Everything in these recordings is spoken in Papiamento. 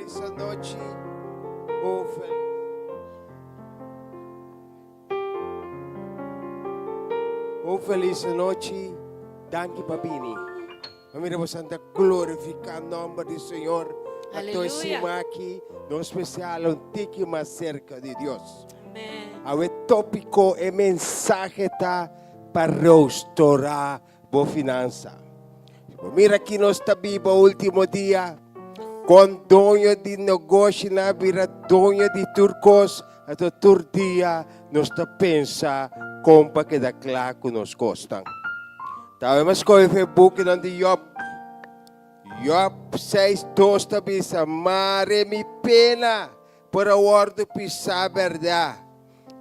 Felis anochi. Un felis. Un felis anochi. Danki pa bini. Ma mira bo santa glorifica nomber di Señor. Ato Aleluya. esima aki, no especial un tiki mas cerca di Dios. Amén. Awe tópiko e mensahe ta pa restaurá bo finansa. Bo mira aki nos ta biba último dia, kon doño di negoshinan a bira doño di tur kos, anto tur dia nos ta pensa kon pa keda kla ku nos kosnan. Tambe mi a skohe for e bukinan di Job. Job 6:2 ta bisa, Mare mi pena por a wòrdu pisá bèrdat.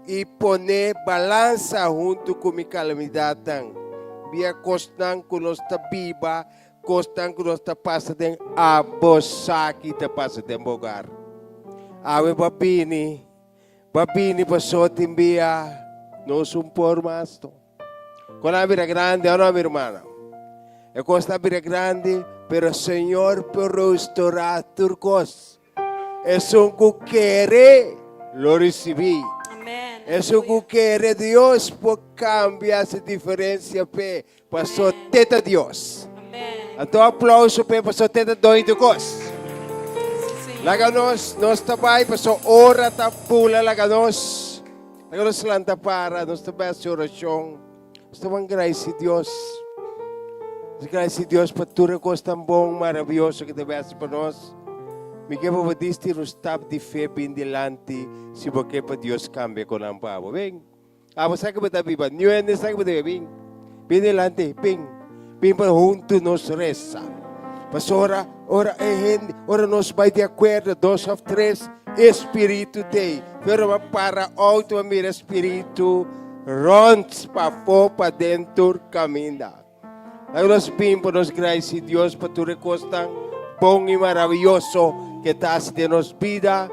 I pone balansa huntu ku mi kalamidatnan, bia kosnan ku nos ta biba, kosnan ku nos ta pasa den abo sa ki ta pasa den bo hogar. Awe bo a bini, bo a bini paso tin bia nos un por mas no. Kon a bira grandi o no mi hermana? E kos ta bira grandi, pero Señor por restaurá tur kos. Esun ku kere lo risibí. Amen. Esun ku kere Dios por kambia su diferensia p'e, paso te ta Dios. Amen. Anto aplauso p'e paso te ta doño di kos. Sí, Señor. Laga nos, nos ta bai paso ora ta bula laga nos. Laga nos lanta para, nos ta bai hasi orashon. Nos ta ban gradisi Dios. Nos gradisi Dios pa tur e kos tan bon, maravioso ke ta bai hasi pa nos. Mi ke pa bo disti un stap di fe bin dilanti si bo ke pa Dios kambia konan pa bo. Bin. Abo sa ke bo ta biba. Niun hende sa ke bo ta biba. Bin. Bin dilanti. Bin. Bin pa huntu nos resa. Pasobra ora e hende, ora nos bai di akuerdo, dos òf tres, e spiritu t'ei. Pero bo para outo bo mira spiritu rònt pafó paden tur kaminda. Laga nos bin pa nos gradisí Dios pa tur e kosnan bon i maravioso ke ta hasi den nos bida,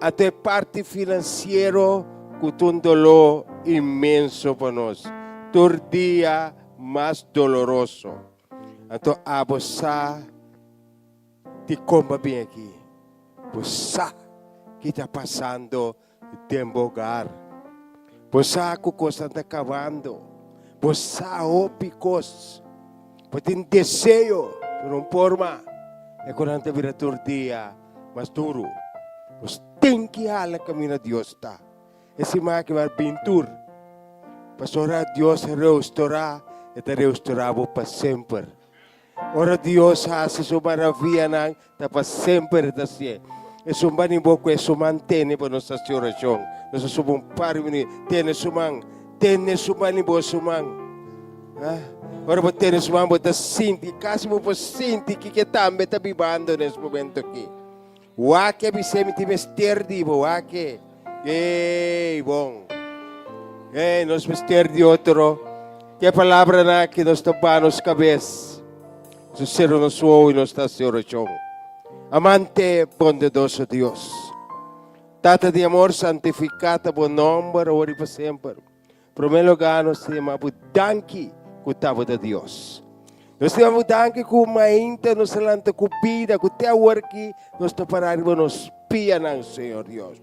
anto e parti finansiero ku ta un doló inmenso pa nos tur dia mas doloroso. Anto abo sa dikon bo a bin aki. Bo sa ki ta pasando den bo hogar. Bo sa ku kosnan ta kabando. Bo sa hopi kos. Bo tin deseo, pero un forma e ku nan ta bira tur dia mas duru. Bo tin ki hala kaminda Dios ta. E siman aki bai bin tur. Pasobra Dios reustorá, e ta reustorá bo pa semper. Ora Dios hasi su maravianan, ta pa semper e ta hasié. Esun bani bo ku e su man tene pa nos hasi orashon. Nos a subi un par di minüt. Tene su man. Tene su bani bo su man. Ha? Ora bo tene su man, bo ta sinti, kasi bo por sinti kiko e tambe ta bibando na es momento aki. Wak a bis'é, Mi tin mester di bo. Wak e. Ey, bon. Ey, nos mester di otro. Ke palabranan aki nos ta baha nos kabes. Nos sera nos wowo i nos ta hasi orashon. Amante, bondadoso Dios, Tata di amor, santifiká ta bo nòmber awor i pa semper. Promé lugá nos ta yama bo danki ku ta bo ta Dios. Nos ta yama bo danki ku mainta nos ta lanta ku bida, ku te awor aki nos ta pará riba nos pianan, Señor Dios.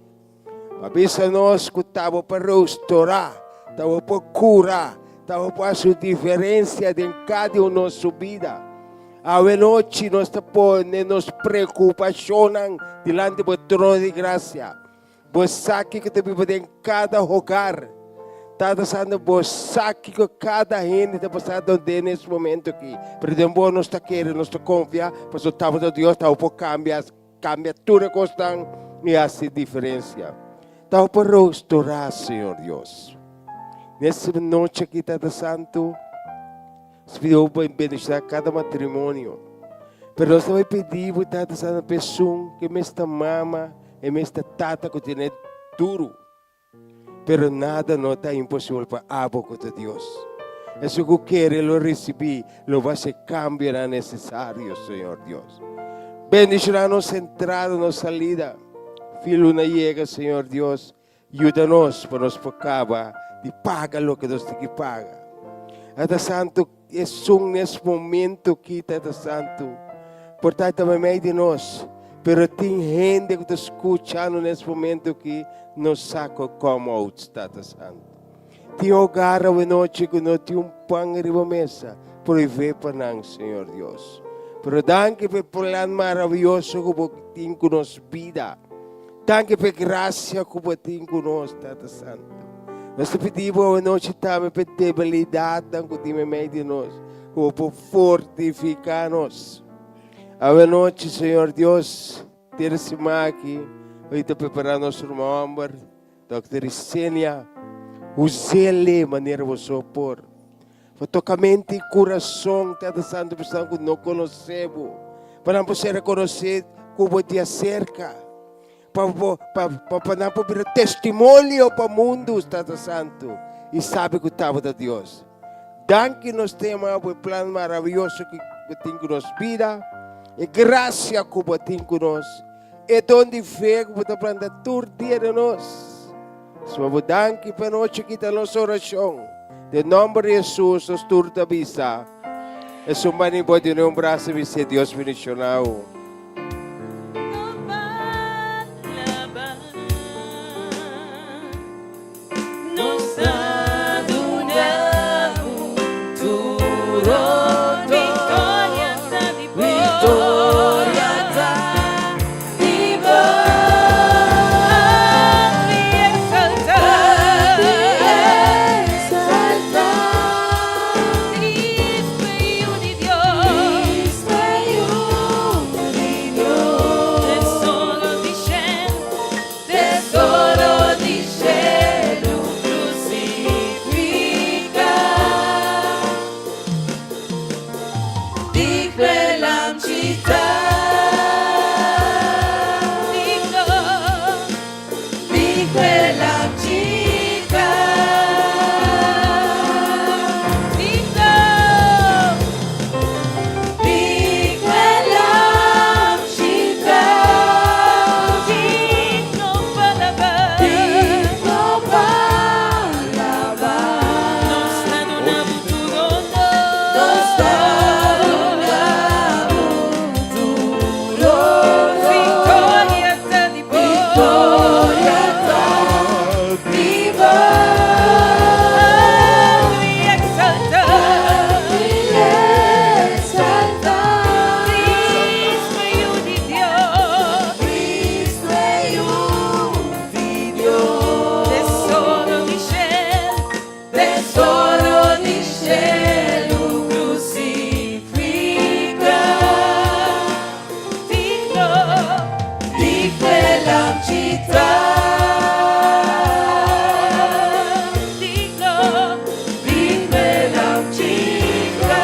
Pa bisa nos ku ta bo pa restourá, ta bo pa kura, ta bo pa hasi un diferensia den kada un nos su bida. Awe nochi nos ta pone nos preokupashonnan dilanti bo trono di grasia. Bo sa kiko ta biba den kada hogar. Tata Santo, bo sa kiko kada hende ta pasando den es momento aki. Pero den bo nos ta kere, nos ta konfia, pasobra tabata Dios, ta por kambia, kambia tur e kosnan i hasi diferensia. Ta por restourá, Señor Dios. Nes nochi aki, Tata Santo, nos pidi bo pa bendishoná kada matrimonio. Pero nos ta bai pidi bo, Tata Santo, pa esun ke mes ta mama, E mes ta tata ku tene duru, pero nada no ta imposibel pa abo ku ta Dios. Esun ku kere lo risibí, lo bo hasi e kambionan nesesario, Señor Dios. Bendishoná nos entrada, nos salida. Fin luna yega, Señor Dios, yuda nos pa nos por kaba di paga loke nos tin ki paga. Tata Santu, esun nes momento aki, Tata Santu, por ta ta meimei di nos. Pero tin hende ku ta skuchando nes momento aki no sa ku come out, Tata Santu. Tin hogar awenochi ku no tin un pan riba mesa, prohibé pa nan, Señor Dios. Pero danki pa e plan maravioso ku bo tin ku nos bida. Danki pa e grasia ku bo tin ku nos, Tata Santu. Nos ta pidi bo awenochi tambe pa e debilidatnan ku tin meimei di nos, ku bo por fortifiká nos. Awenochi, Señor Dios, tera siman aki, hoy ta prepará nos ruman hòmber, Dòkter Isenia. Us'é manera bo so por. Pa toka mente i kurason, Tata Santu, pa esnan ku no konosé bo, pa nan por ser rekonosé ku bo di aserka, pa bo, pa, pa, pa nan por bira testimonio pa mundu, Tata Santu, i sabi ku tabata Dios. Danki nos te ama bo e plan maravioso ku bo tin ku nos bida, e grasia ku bo tin ku nos, e don di fe ku bo ta planta tur dia den nos. Suma bo danki pa e nochi aki ta nos orashon. Den nomber di Hesus nos tur ta bisa. Esun bani bo duna un brasa i bis'é Dios bendiciona bo. Nos ta duna bo tur honor. Victoria ta di bo. Victoria ta di bo. Alto y exaltá. Exaltá. Cristo e Yu di Dios. Cristo e Yu di Dios. Tesoro di shelu. Tesoro di shelu crucifica. Di pelamchita. Di pelamchita. Di pelamchita. Digno pa alabá. Digno pa alabá. Nos ta duna bo tur honor. Nos ta duna bo tur honor. Victoria ta di bo. Victoria ta di bo. Alto y exaltá. Alto y exaltá. Cristo e Yu di Dios. Cristo e Yu di Dios. Tesoro di shelu. Tesoro di shelu crucifica. Digno. Digno e lamchita. Digno. Digno e lamchita.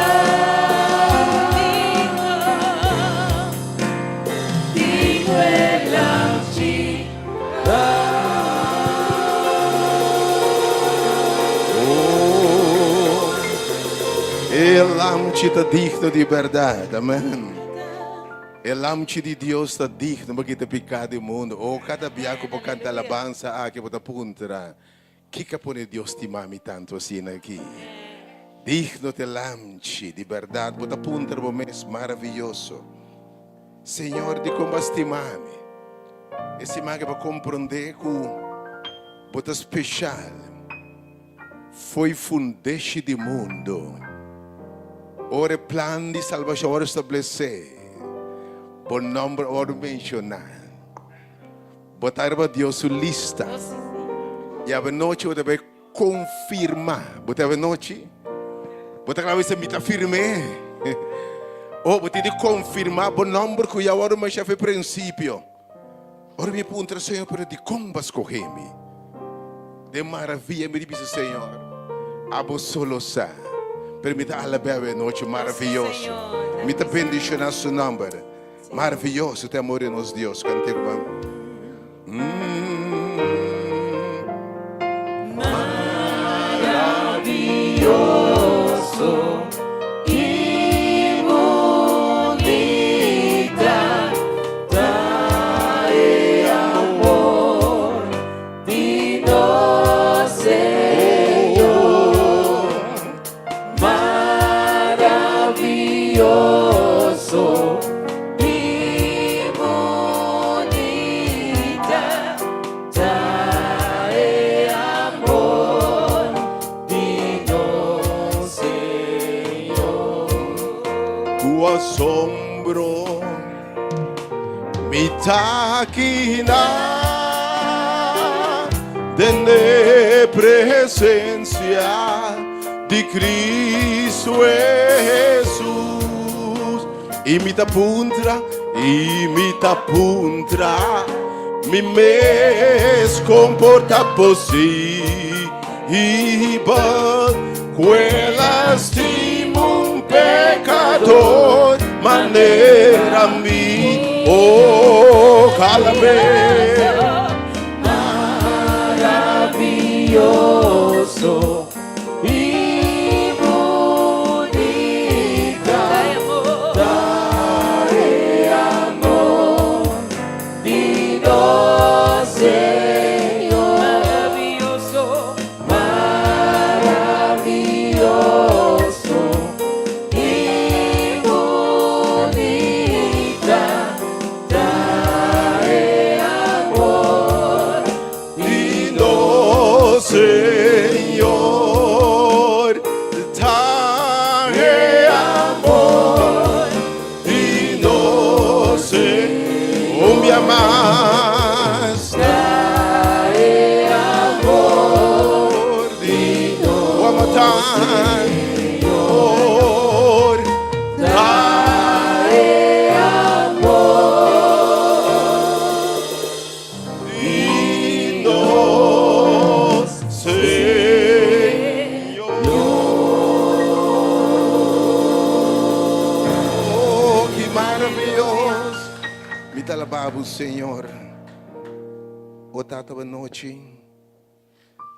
Digno. Digno e lamchita. Oh, e lamchi ta digno di berdad. Amen. E lamchi di Dios ta digno pa kita piká di mundu. Oh, kada bia ku bo kanta alabansa aki bo ta puntra, Kiko a pone Dios stima mi tantu asina aki? Digno ta e lamchi di bèrdat. Bo ta puntra bo mes, Maravioso! Señor, dikon bo a stima mi? E stima ke bo komprondé ku bo ta speshal. Fo'i fundeshi di mundu, ora e plan di salbashon wòrdu establesé, bo nòmber a wòrdu menshoná. Bo ta riba Dios su lista. I avanochi bo ta bai konfirmá. Bo ta avanochi? Bo ta kla bisa mi ta firm'é? Oh, bo tin di konfirmá bo nòmber ku ya wòrdu menshoná for prinsipio. Ora mi puntra Señor, pero dikon bo a skohe mi? Den maravia mi di bisa Señor, abo so lo sa. Pero mi ta alab'é awe nochi maravioso. Mi ta bendishoná su nòmber. Maravioso ta e amor di nos Dios. Kant'é ku ban. Maravioso i bunita ta e amor di nos Señor. Maravioso i bunita. Mi ta kina den e presencia di Cristo Jesus. I mi ta puntra, i mi ta puntra mi mes con por ta posibel cu el a stima un pecador manera mi. Oh, calabe. Maravilloso y bunita. Trae amor di nos Señor. Maravilloso, maravilloso y bunita. Trae amor Di nos Señor. Trae amor di nos Señor. Un bia mas. Trae amor di One more time. Señor. Trae amor Di nos Señor. Oh, ki maravioso. Mi ta alabá bo, Señor. O Tata, bon nochi.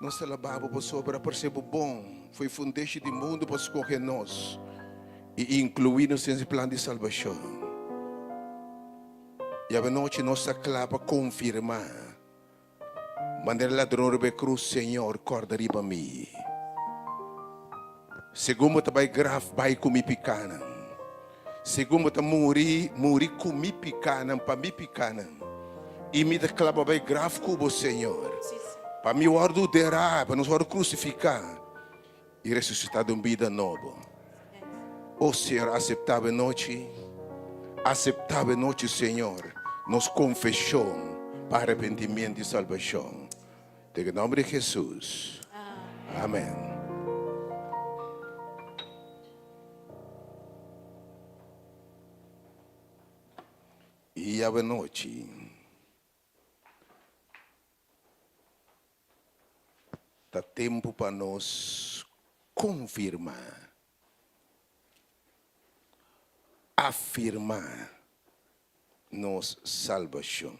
Nos ta alabá bo pasobra por ser bo bon. Foi fundeshi di mundu pa skohe nos i inkluí nos den e plan di salbashon. I awanochi nos ta kla pa konfirmá manera ladron riba e krus, Señor, kòrda riba mi. Segun bo ta bai graf, bai ku mi pikánan. Segun bo ta muri, muri ku mi pikánan, pa mi pikánan. I mi ta kla pa bai graf ku bo, Señor. Pa mi wòrdu derá, pa nos wòrdu krusifiká i resusitá den un bida nobo. O Señor, aseptá bo e nochi, aseptá bo e nochi, Señor, nos konfeshon pa arepentimiento i salbashon. Den e nòmber di Hesus. Amèn. I awanochi ta tempu pa nos konfirmá, afirmá nos salbashon.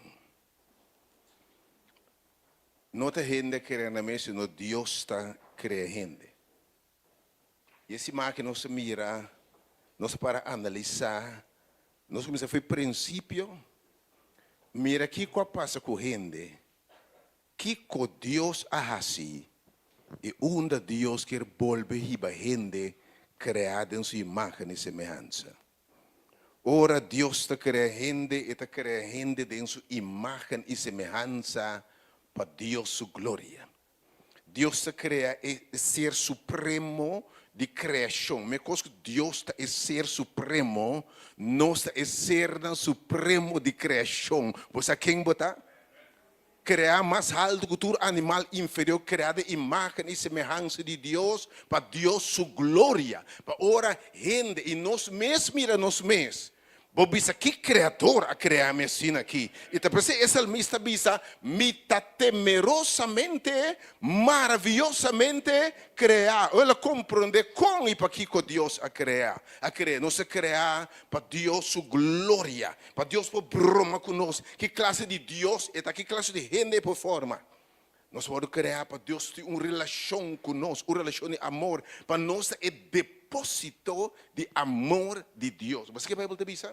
No ta hende a krea nan mes, sino Dios ta krea hende. I e siman aki nos a mira, nos a para analisá, nos kuminsá for e prinsipio, mira kiko a pasa ku hende, kiko Dios a hasi i unda Dios kier bolbe hiba hende kreá den su imágen i semehansa. Ora Dios ta krea hende, e ta krea hende den su imágen i semehansa pa Dios su gloria. Dios ta krea e ser supremo di kreashon. Mekos ku Dios ta e ser supremo, nos ta e sernan supremo di kreashon. Bo sa ken bo ta? Kreá mas haltu ku tur animal inferior, kreá den imágen i semehansa di Dios, pa Dios su gloria. Pa ora hende i nos mes mira nos mes, bo bisa, Ki Kreador a krea mi asina aki? I ta p'esei e salmista bisa, Mi ta temerosamente, maraviyosamente kreá. El a komprondé kon i pakiko Dios a krea. A krea. Nos a kreá pa Dios su gloria. Pa Dios por broma ku nos, ki klase di Dios e ta, ki klase di hende e por forma. Nos wòrdu kreá pa Dios tin un relashon ku nos, un relashon di amor, pa nos ta e depósito di amor di Dios. Bo sa ke Beibel ta bisa?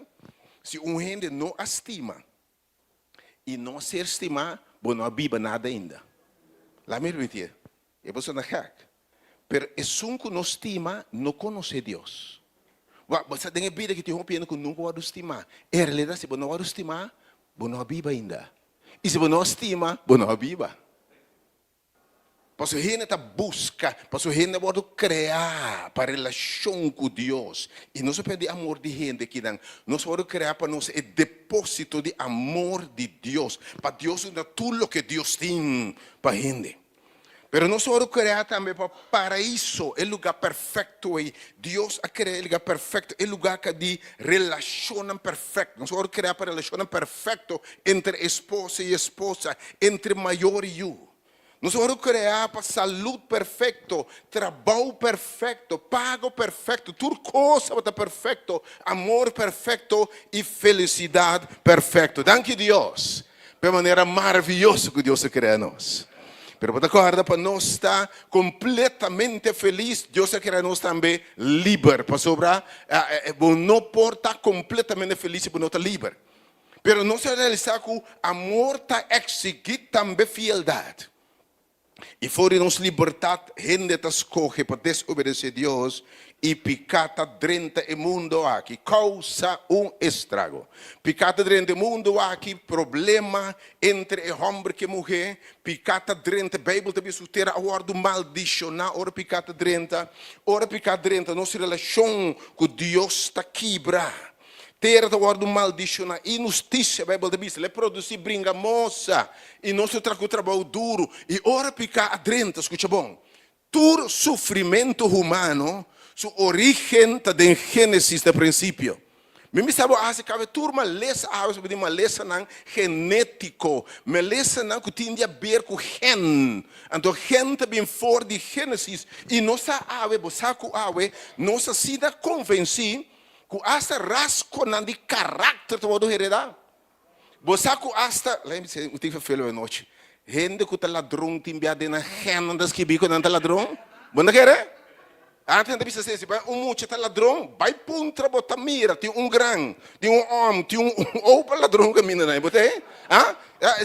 Si un hende no a stima i no a ser stimá, bo no a biba nada ainda. Laat mi repitié, e por sona gek, pero esun ku no stima no konosé Dios. Wak, bo sa den e bida ki tin hopi hende ku nunka wòrdu stimá. En realidat si bo no wòrdu stimá, bo no a biba ainda. I si bo no a stima, bo no a biba. Pasobra hende ta buska, pasobra hende a wòrdu kreá pa relashon ku Dios. I nos a pèrdè amor di hende kinan. Nos a wòrdu kreá pa nos e depósito di amor di Dios, pa Dios duna tur loke Dios tin pa hende. Pero nos a wòrdu kreá tambe pa paraiso, e lugá perfekto ei. Dios a krea e lugá perfekto, e lugá ka di relashonnan perfekto. Nos a wòrdu kreá pa relashonnan perfekto entre esposo i esposa, entre mayor i yu. Nos a wòrdu kreá pa salud perfekto, trabou perfekto, pago perfekto, tur kos tabata perfekto, amor perfekto i felisidat perfekto. Danki Dios pa e manera maravioso ku Dios a krea nos. Pero bo ta kòrda pa nos ta kompletamente felis, Dios a krea nos tambe liber, pasobra bo no por ta kompletamente felis si bo no ta liber. Pero nos a realisá ku amor ta eksigí tambe fieldat. I for di nos libertat hende ta skohe pa desobedesé Dios i piká ta drenta e mundu aki, kousa un estrago. Piká ta drenta e mundu aki, problema entre e hòmber ku e muhé, piká ta drenta, Beibel ta bisa ku tera a wòrdu maldishoná ora piká ta drenta. Ora piká drenta nos relashon ku Dios ta kibra. Tera ta wòrdu maldishoná. Inhustisia, Beibel ta bisa, lo e produsí bringamosa i nos lo traha ku trabou duru. I ora piká a drenta, skucha bon, tur sufrimentu humano su orígen ta den Génesis na prinsipio. Mi mester bo hasi kabe tur malesa awe so di malesanan genétiko, malesanan ku tin di aber ku gen. Anto gen ta bin for di Génesis. I nos sa awe, bo sa ku awe nos asina konvensí Ku asta rasgonan di karakter ta wòrdu heredá. Bo sa ku asta, laga mi bisa, un tin ferfelu anochi, hende ku ta ladron tin bia den nan gènnan ta skibí ku nan ta ladron. Bo no ta kere? Antes nan ta bisa asina, si bai un mucha ta ladron, bai puntra bo ta mira, tin un gran, tin un òm, tin un opa ladron kaminda nan, bo ta he? Ah,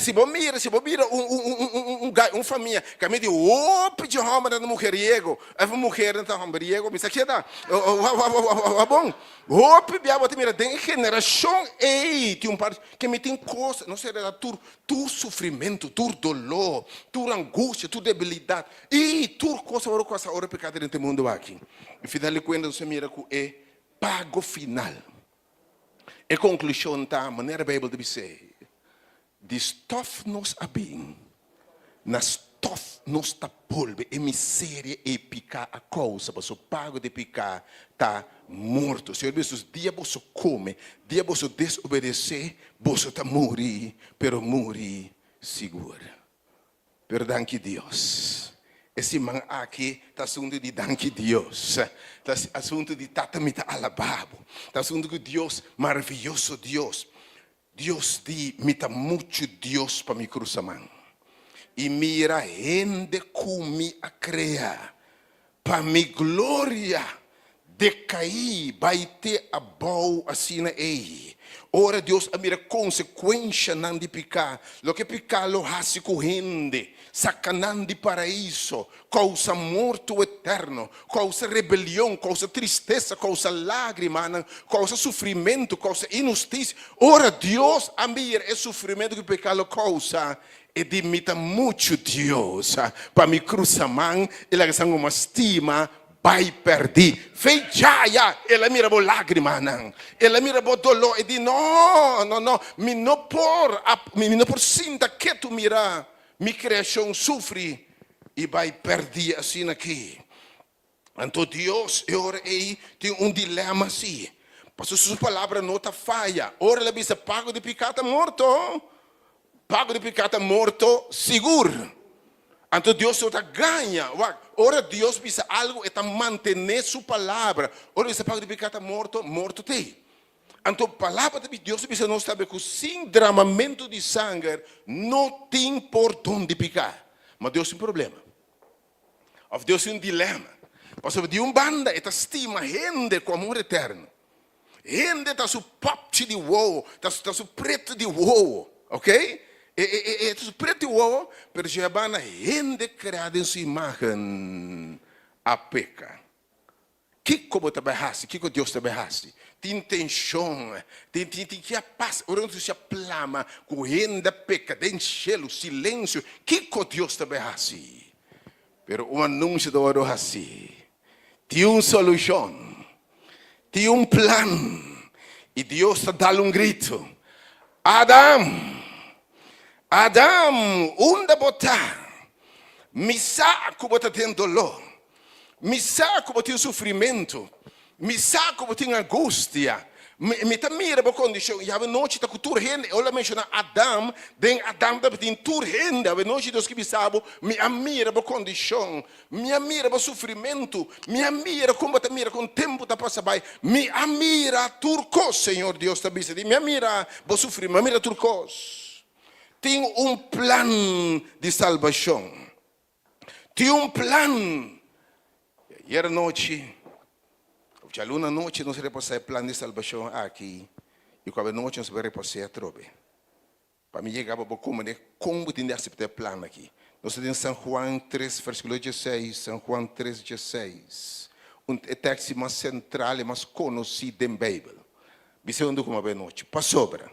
si bo mira, si bo bira un un un un un gai, un famia, kaminda tin hopi dje hòmbernan ta mujeriego, Of un muher ta homber yego mi sa keda wak bon hopi bia bo ta mira den e generashon ey tin un par ke mi tin kos no sera tur tur sufrimentu tur doló tur angustia tur debilidat y tur kos awor ku a sa ora peka ta den e mundu aki y final di kuenta nos a mira ku e pago final e konklushon ta manera beibel ta bis'é Di stof nos a bin, na stof nos ta bolbe. E miseria ei piká a kousa, pasobra pago di piká ta morto. Señor bisa nos, dia boso kome, dia boso desobedesé, boso ta muri, pero muri sigur. Pero danki Dios. E siman aki ta asuntu di danki Dios. Ta asuntu di Tata mi ta alabá bo. Ta asuntu ku Dios, maravioso Dios. Dios di, Mi ta muchu Dios pa mi krusa man i mira hende ku mi a krea pa mi gloria dekaí bai te abou asina ei. Ora Dios a mira konsekuenshanan di piká, loke piká lo hasi ku hende, saka nan di Paraiso, kousa morto eterno, kousa rebelion, kousa tristesa, kousa lágrimanan, kousa sufrimentu, kousa inhustisia. Ora Dios a mira e sufrimentu ku piká lo kousa, e di, Mi ta muchu Dios pa mi krusa man i laga esnan ku mi a stima bai pèrdí. Fe djaya, el a mira bo lágrimanan, el a mira bo doló, e di, No, no, no, mi no por, mi no por sinta ketu mira mi kreashon sufri i bai pèrdí asina aki. Anto Dios e ora ei tin un dilema si, pasobra su palabra no ta faya. Ora el a bisa pago di piká ta morto, pago di piká ta morto sigur. Anto Dios no ta gaña. Wak, ora Dios bisa algu e ta mantené su palabra. Ora el bisa pago di piká ta morto, morto t'ei. Anto palabra di Dios ta bisa nos tambe ku sin dramamentu di sanger no tin pordon di piká. Ma Dios tin problema. Òf Dios tin un dilema. Pasobra di un banda e ta stima hende ku amor eterno. Hende ta su popchi di wowo, ta su pretu di wowo. Ok? E e ta su pretu di wowo, pero dje banda hende krea den su imágen a peka. Kiko bo ta bai hasi? Kiko Dios ta bai hasi? Tin tenshon, tin tin tin ke a pasa. Ora nos a plama ku hende a peka den shelu, silensio, kiko Dios ta bai hasi? Pero un anunsio ta wòrdu hasí. Tin un solushon. Tin un plan. I Dios ta dal un gritu, Adam! Adam, unda bo ta? Mi sa ku bo ta den doló. Mi sa ku bo tin sufrimentu. Mi sa ku bo tin angustia. Mi ta mira bo kondishon. I awe nochi ta ku tur hende. Ora menshoná Adam, den Adam tabatin tur hende. Awe nochi Dios ke bisa bo, Mi a mira bo kondishon. Mi a mira bo sufrimentu. Mi a mira kon bo ta mira kon tempu ta pasa bai. Mi a mira tur kos, Señor Dios ta bisa di. Mi a mira bo sufrimentu. Mi a mira tur kos. Tin un plan di salbashon. Tin un plan. I ayer anochi, of djaluna anochi nos a repasá e plan di salbashon aki i ku awenochi nos a bai repas'é atrobe. Pa mi yega pa bo komprendé kon bo tin di aseptá e plan aki. Nos ta den San Juan tres versíkulo dieseis, San Juan tres dieseis, un e tèkst mas sentral i mas konosí den Beibel. Bisa huntu ku mi awenochi, Pasobra.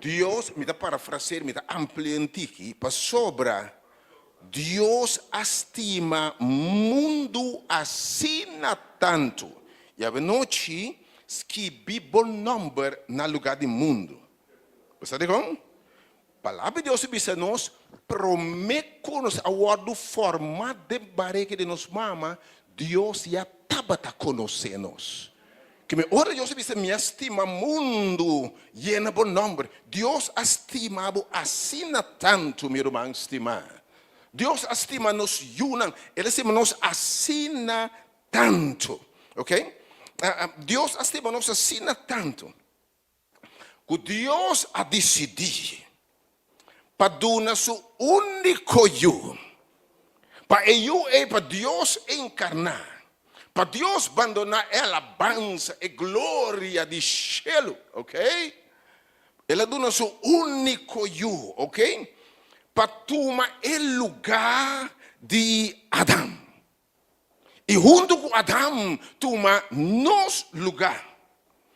Dios, mi ta parafraseer, mi ta amplia un tiki, pasobra Dios a stima mundu asina tantu. I awenochi skibi bo nòmber na lugá di mundu. Bo sa dikon? Palabra di Dios ta bisa nos, promé ku nos a wòrdu formá den bareke di nos mama, Dios ya tabata konosé nos. Keme ora Dios a bisa, Mi a stima mundu yena bo nòmber. Dios a stima bo asina tantu, mi ruman stimá. Dios a stima nos yunan. El a stima nos asina tantu. Oke? Dios a stima nos asina tantu. Ku Dios a disidí pa duna su úniko Yu, pa e Yu ei, pa Dios enkarná, pa Dios bandoná e alabansa, e gloria di shelu, ok? El a duna su úniko Yu, ok, pa tuma e lugá di Adam. I huntu ku Adam tuma nos lugá.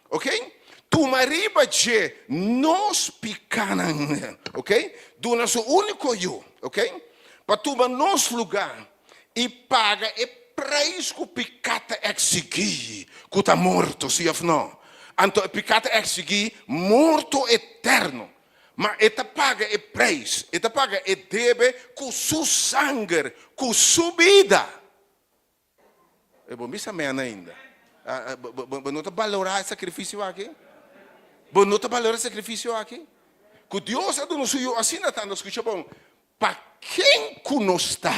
Ok? Tuma riba dje nos pikánan. Ok? Duna su úniko Yu. Ok? Pa tuma nos lugá i paga e preis ku piká ta eksigí, ku ta morto, sí òf nò? Anto e piká ta eksigí morto eterno. Ma e ta paga e preis, e ta paga e debe ku su sanger, ku su bida. E bo bisa amen ainda. Bo no ta balorá e sakrifisio aki? Bo no ta balorá e sakrifisio aki? Ku Dios a duna su Yu asina tantu, skucha bon, Pa ken ku nos ta,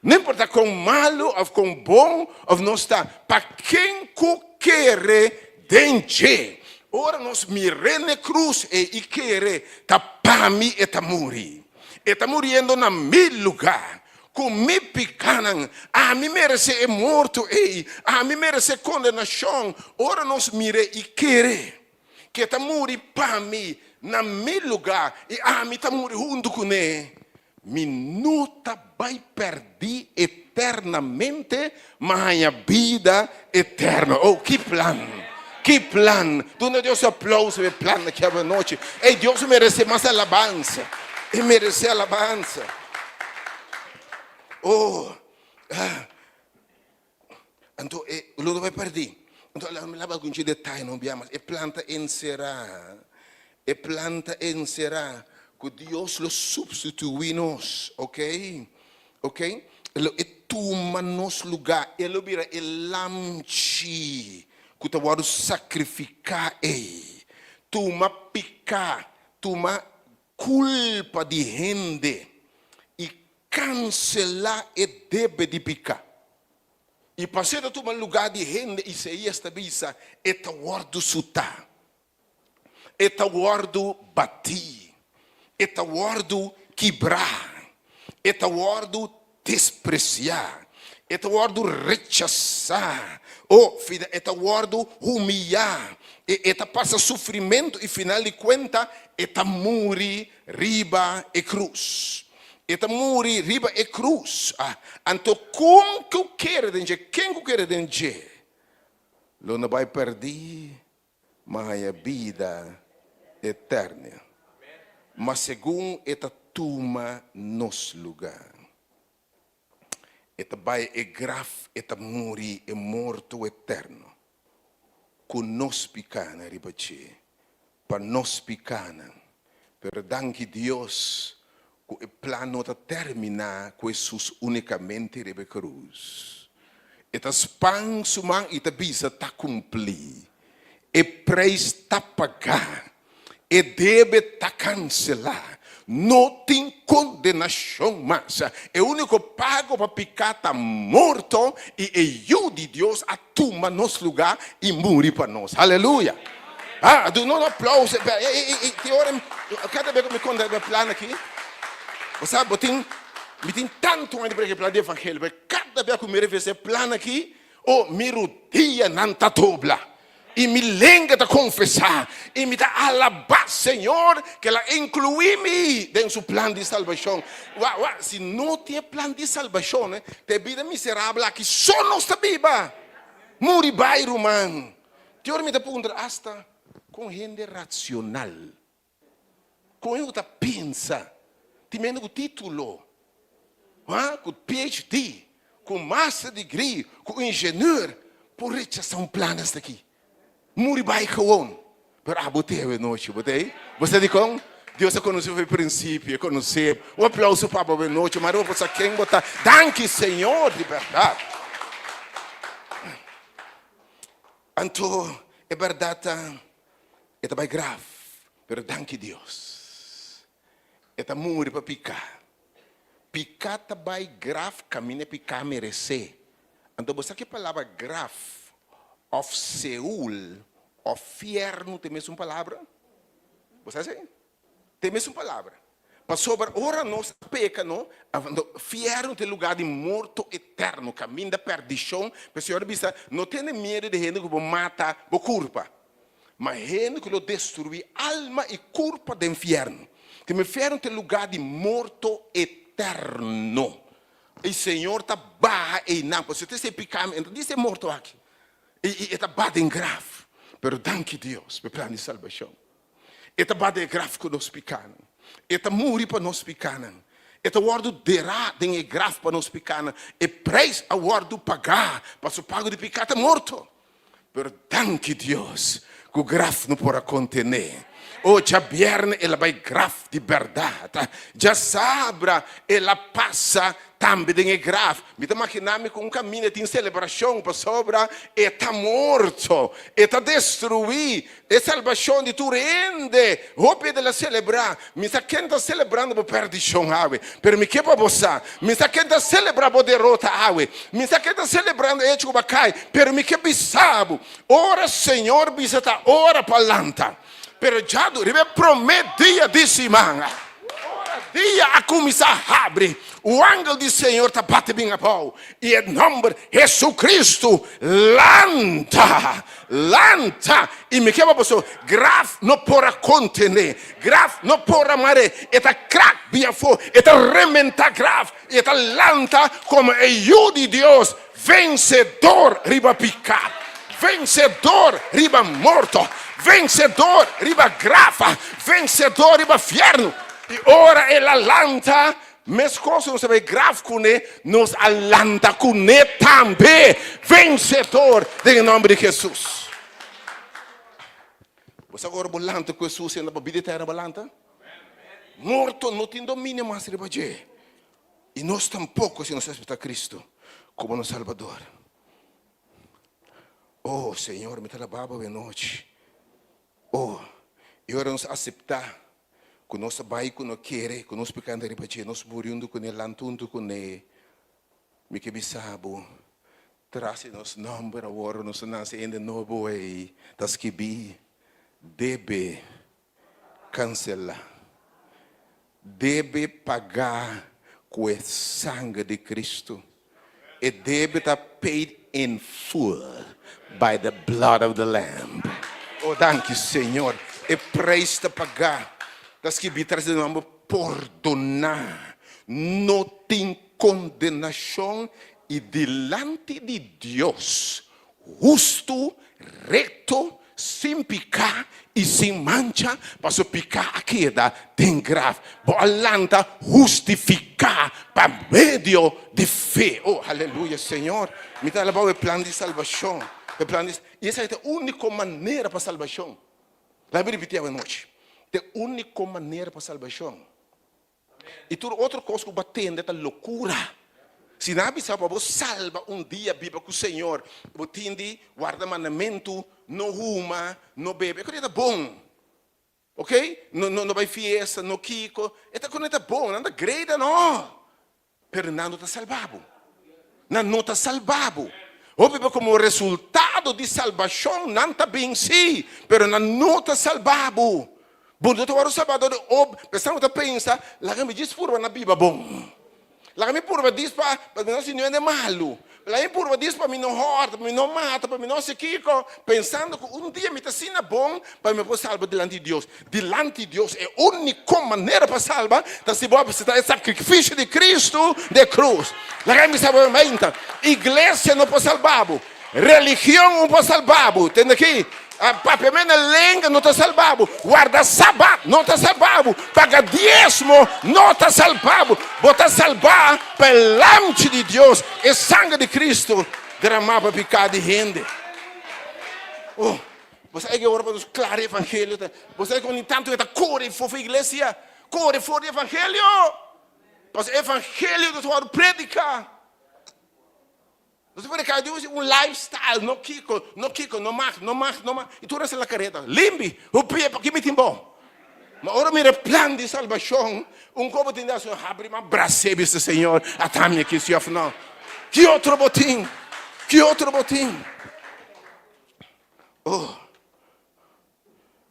no importa kon malu òf kon bon òf nos ta, pa ken ku kere den dje. Ora nos mir'é n'e krus ei i kere, ta pa mi e ta muri. E ta muriendo na mi lugá, ku mi pikánan. Ami meresé e morto ei, ami meresé kondenashon. Ora nos mir'é i kere, Ke ta muri pa mi na mi lugá i ami ta muri huntu kuné, mi no ta bai pèrdí eternamente, ma haña bida eterno. Oh, ki plan! Ki plan! Duna Dios un aplauso pa e plan aki awanochi. Ey, Dios meresé mas alabansa. E meresé alabansa. Oh, ah. Anto e lo no bai pèrdí. Anto mi laba algun dje detaye no bia mas. E plan ta enserá, e plan ta enserá ku Dios lo supstituí nos, ok, ok. E lo e tuma nos lugá, e lo bira e lamchi ku ta wòrdu sakrifiká ei. Tuma piká, tuma kulpa di hende i kanselá e debe di piká. I pasé ta tuma lugá di hende, Isaías ta bisa, e ta wòrdu sutá, e ta wòrdu batí, e ta wòrdu kibrá, e ta wòrdu despresiá, e ta wòrdu rechasá, o, e ta wòrdu humiyá, e e ta pasa sufrimentu i final di kuenta e ta muri riba e krus. E ta muri riba e krus. Anto kon ku kere den dje, ken ku kere den dje, lo no bai pèrdí, ma haña bida eterno. Ma segun e ta. tuma nos lugá. E ta bai e graf, e ta muri e morto eterno ku nos pikánan riba dje, pa nos pikánan. Pero danki Dios ku e plan no ta terminá ku Hesus únikamente riba e krus. E ta span su man i ta bisa, Ta kumplí. E preis ta pagá. E debe ta kanselá. No tin kondenashon mas. E úniko pago pa piká ta morto i e Yu di Dios a tuma nos lugá i muri pa nos. Aleluya! Ah, duna un aplauso. Tin ora, kada bes ku mi konta e plan aki, bo sa, bo tin, mi tin tantu aña di prediká e plan di evangelio, pero kada bes ku mi revisá e plan aki, oh, mi rudianan ta dobla. I mi lenga ta konfesá i mi ta alabá Señor ku el a inkluí mi den su plan di salbashon. Wak, wak, si no tin e plan di salbashon, ta e bida miserabel aki so nos ta biba. Muri bai, ruman. Te ora mi ta puntra asta kon hende rasional, kon hende ku ta pensa, tin hende ku título, ha, ku PhD, ku master degree, ku ingenieur, por rechasá un plan asta aki. Muri bai gewoon. Pero abo te awe nochi, bo ta ei? Bo sa dikon? Dios a konosé bo for di prinsipio, e konosé bo. Un aplauso pa bo awe nochi, mari bo por sa ken bo ta. Danki Señor, di bèrdat. Anto e bèrdat ta, e ta bai graf, pero danki Dios, e ta muri pa piká. Piká ta bai graf kaminda e piká meresé. Anto bo sa ku e palabra graf òf Seol òf fièrnu ta e mesun palabra? Bo sa esei? Ta e mesun palabra. Pasobra ora nos a peka no, fièrnu ta e lugá di morto eterno, kaminda pèrdishon. Pero Señor a bisa, no tene miedu di hende ku bo mata bo kurpa. Ma hende ku lo destruí alma i kurpa den fièrnu. Te mi fièrnu ta e lugá di morto eterno. I Señor ta baha einan, pasobra ta esei piká mi, e no ta di esei morto aki. I e ta baha den graf. Pero danki Dios pa e plan di salbashon. E ta baha den e graf ku nos pikánan. E ta muri pa nos pikánan. E ta wòrdu derá den e graf pa nos pikánan. E preis a wòrdu pagá, pasobra pago di piká ta morto. Pero danki Dios ku graf no por a kontené. O djabièrnè el a bai graf di bèrdat. Djasabra el a pasa tambe den e graf. Mi ta maginá mi ku un kaminda tin selebrashon pasobra e ta morto, e ta destruí. E salbashon di tur hende. Hopi hende la selebrá. Mi sa ken ta selebrando bo pèrdishon awe, pero mi ke pa bo sa. Mi sa ken ta selebrá bo derota awe. Mi sa ken ta selebrando e echo ku bo a kai, pero mi ke bisa bo, ora Señor bisa ta ora pa lanta. Pero djadu riba e promé dia di siman, ora dia a kuminsá habri, un angel di Señor ta bati bin abou, i e nòmber Jesucristo lanta! Lanta! I mi ke pa boso, graf no por a kontené, graf no por a mar'é, e ta krak bin afó, e ta rementá graf, i e ta lanta komo e Yu di Dios, vensedor riba piká, vensedor riba morto, vensedor riba graf, vensedor riba fièrnu. I ora el a lanta, Meskos ku nos a bai graf kuné, nos a lanta kuné tambe, vensedor den e nòmber di Hesus. Bo sa ku ora bo lanta ku Hesus enda pa bida eterno bo lanta? Morto no tin dominio mas riba dje, i nos tampoko si nos aseptá Kristu komo nos Salbador. Oh Señor, mi ta alabá bo awenochi. Oh, i ora nos aseptá ku nos a bai ku no kere ku nos pekando riba dje, nos muri huntu kuné, lanta huntu kuné. Mi ke bisa bo, tras di nos nòmber awor nos a nase hende nobo ei, ta skibí, Debe kanselá. Debe pagá ku e sanger di Kristu. E debe ta paid in full by the blood of the Lamb. Oh danki Señor. E prijs ta pagá. Ta skibí tras di nomber pordoná. No tin kondenashon i dilanti di Dios hustu, rekto. sin piká i sin mancha, paso piká a keda den graf. Bo a lanta hustifiká pa medio di fe. Oh, aleluya, Señor! Mi ta alabou e plan di salbashon. E plan di, i esaki ta e úniko manera pa salbashon. Laga mi ripití awe nochi. Ta e úniko manera pa salbashon. I tur otro kos ku bo a tende ta lokura. Si nan a bisa bo pa bo salba un dia biba ku Señor, bo tin di warda mandamentu, no huma, no bebe. E kos ei ta bon. Ok? No no bai fiesta, no kiko. E ta kos ei ta bon, nan ta great and all. Pero nan no ta salba bo. Nan no ta salba bo. Hopi bo komo resultado di salbashon nan ta bin sí, pero nan no ta salba bo. Bo no ta wòrdu salbá dor di ob. P'esei bo ta pensa, laga mi djis purba na biba bon. Laga mi purba djis pa pa mi no hasi niun hende malu. Laga mi purba djis pa mi no hòrta, pa mi no mata, pa mi no hasi kiko, pensando ku un dia mi ta asina bon pa mi por salba dilanti di Dios. Dilanti Dios e úniko manera pa salba ta si bo a acepta e sakrifisio di Kristu den e krus. Laga mi bisa bo mainta, iglesia no por salba bo, religion no por salba bo, tende aki? Papiamento na lenga no ta salba bo, warda sabat no ta salba bo, paga diesmo no ta salba bo. Bo ta salba pa e Lamchi di Dios, e sanger di Kristu derama pa piká di hende. Oh. Bo sa e ora pa nos klara e evangelio ta. Bo sa kon tantu e ta kore for for iglesia, kore for di evangelio. Pasobra e evangelio nos wòrdu prediká. Nos ta prediká di un lifestyle, no kiko, no kiko, no mag, no mag, no mag. I tur esei la kareta. Limpi, hupia, paki mi tin bo? Ma ora mira e plan di salbashon, un kobo tin di hasi, habri man bras'é bisa Señor, ata mi aki si òf no. Ki otro bo tin? Ki otro bo tin? Oh,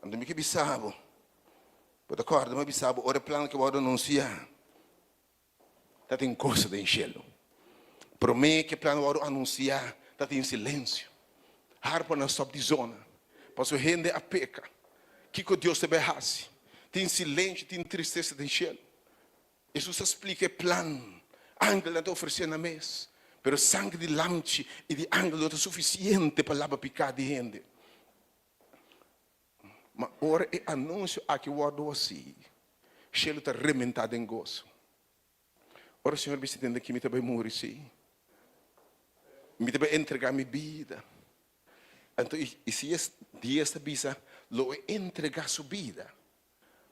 anto mi ke bisa bo, bo ta kòrda mi a bisa bo ora e plan ke wòrdu anunsiá, ta tin goso den shelu. Promé ke plan wòrdu anunsiá, ta tin silensio. Harpanan stòp di zona, pasobra hende a peka. Kiko Dios ta bai hasi? Tin silensio, tin tristesa den shelu. Hesus a splika e plan. Angelnan ta ofresé nan mes, pero sanger di lamchi i di angel no ta sufisiente pa laba piká di hende. Ma ora e anunsio aki wòrdu hasí, shelu ta rementá den goso. Ora Señor bisa tende ki mi ta bai muri, sí, mi ta bai entregá mi bida. Anto Isaías dies ta bisa, Lo e entregá su bida.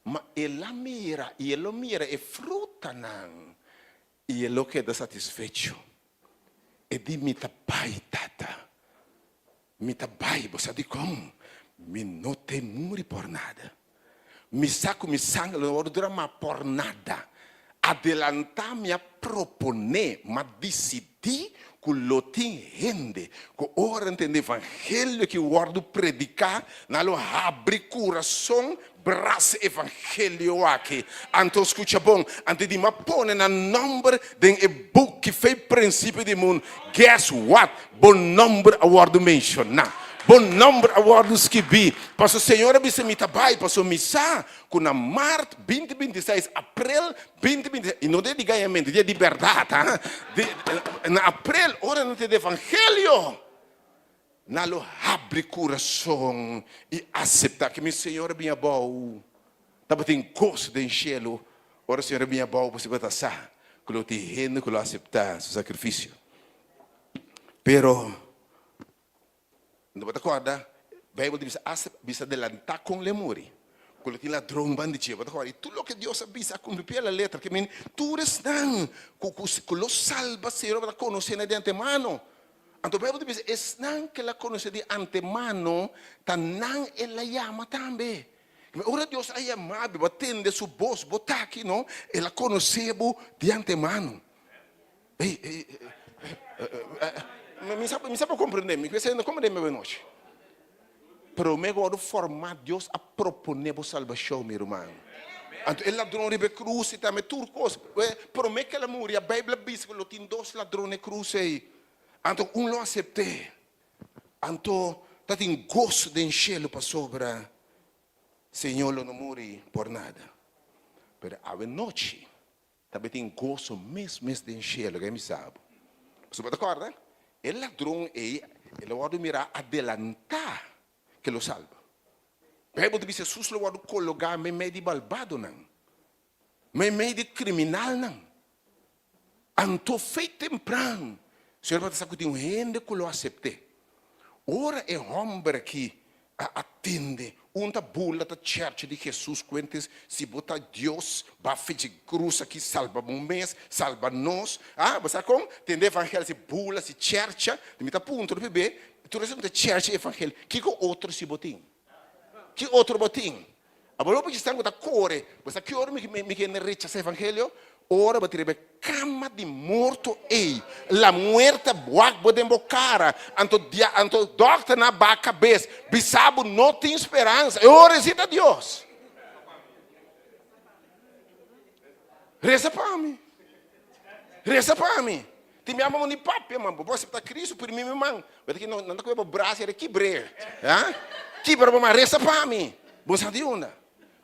Ma el a mira i el lo mira e frutanan i el lo keda satisfecho. E di, Mi ta bai, Tata. Mi ta bai. Bo sa dikon? Mi no te muri por nada. Mi sa ku mi sanger lo no wòrdu dramá por nada. Adelantá mi a proponé, m'a disidí. Di ku lo tin hende ku ora nan tende evangelio ki wòrdu prediká, nan lo habri kurason brasa evangelio aki. Anto skucha bon, anto di m'a pone nan nòmber den e buki fei prinsipio di mundu, guess what? Bo nòmber a wòrdu menshoná. Bo nòmber a wòrdu skibí. Pasobra Señor a bisa mi ta bai, pasobra mi sa ku na mart binti 26, aprel 20 26, i no dia di gañamentu, dia di bèrdat, ha, di, na aprel, ora nan tende evangelio, nan lo habri kurason i aseptá ku mi Señor a bini abou. Tabatin goso den shelu ora Señor a bini abou, pasobra bo ta sa ku lo tin hende ku lo aseptá su sakrifisio. Pero, No bo ta kòrda? Beibel ta bisa, Asta bisa delantá kon l'e muri, ku lo tin ladron ban di dje. Bo ta kòrda? I tur loke Dios a bisa a kumpli pia la letra. Ke mini tur esnan ku ku ku lo salba Señor bo ta konosé nan di antemano. Anto Beibel ta bisa, Esnan ke el a konosé di antemano, ta nan el a yama tambe. Ora Dios a yama bo, bo a tende su bos, bo ta aki, no? El a konosé bo di antemano. Ey, ey, mi sa, mi sa por comprende, mi no comprende mi nochi. Prome ku wòrdu formá, Dios a proponé bo salbashon, mi ruman. Anto e ladron riba e krus i tambe tur kos. Prome ku el a muri, a Beibel a bisa ku lo tin dos ladron na e krus ei. Anto un lo asept'é. Anto ta tin goso den shelu pasobra Señor lo no muri por nada. Pero awe nochi Tabatin goso mes mes den shelu, ke mi sa bo. Pasobra bo ta kòrda? E ladron ei, el a wòrdu mirá adelantá. ku lo salba. Beibel ta bisa Hesus lo wòrdu kologá meimei di balbadonan, meimei di kriminalnan. Anto fe tempran, Señor tabata sa ku tin un hende ku lo asept'é. Ora e hòmber aki a atende, un ta burla ta chèrchi di Hesus kuentes, Si bo ta Dios, ba fechi krus aki, salba bo mes, salba nos. Ah, bo sa kon? Tende evangelio si burla, si chèrcha, mi ta puntra p'e, tur esei ta chèrchi evangelio, kiko otro si bo tin? Ki otro bo tin? Abo loke esnan ku ta kore, bo sa ki ora mi mi kende rechasa evangelio? Ora bo ta riba e kama di morto ei, la muerte a wak bo den bo kara, anto dia anto dòkternan a baha kabes, bisa bo no tin speransa, e ora esei ta Dios. Resa pa mi. Resa pa mi. Tin mi ama bo ni papia man, bo por asepta Cristo primi mi man. Bo ta nan ta kohe bo brasa i kibr'é. Ha? Kibra bo man, resa pa mi. Bo sa di unda?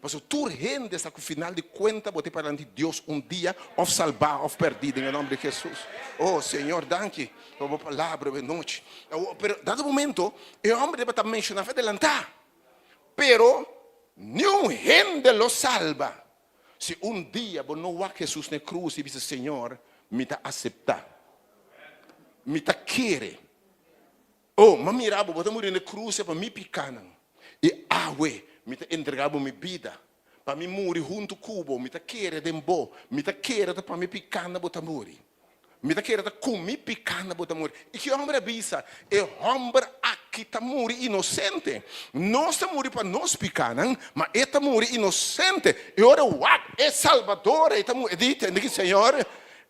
Pasobra tur hende sa ku final di kuenta bo ta parlanti Dios un dia òf salbá òf pèrdí den e nòmber di Hesus. Oh Señor danki pa bo palabra awe nochi. Pero dado momento e hòmber tabata menshoná adelantá. Pero niun hende lo salba Si un dia bo no wak Hesus na e krus i bisa, Señor, mi ta aseptá. Mi ta kere. Oh, m'a mira bo, bo ta muri na e krus pa mi pikánan. I awe mi ta entregá bo mi bida pa mi muri huntu ku bo. Mi ta kere den bo. Mi ta kere ta pa mi pikánan bo ta muri. Mi ta kere ta ku mi piká na bo ta muri. I ki hòmber a bisa, E hòmber aki ta muri inosente. Nos ta muri pa nos pikánan, ma e ta muri inosente. I ora wak e Salbador ei ta muri, e di, Tende ki, Señor,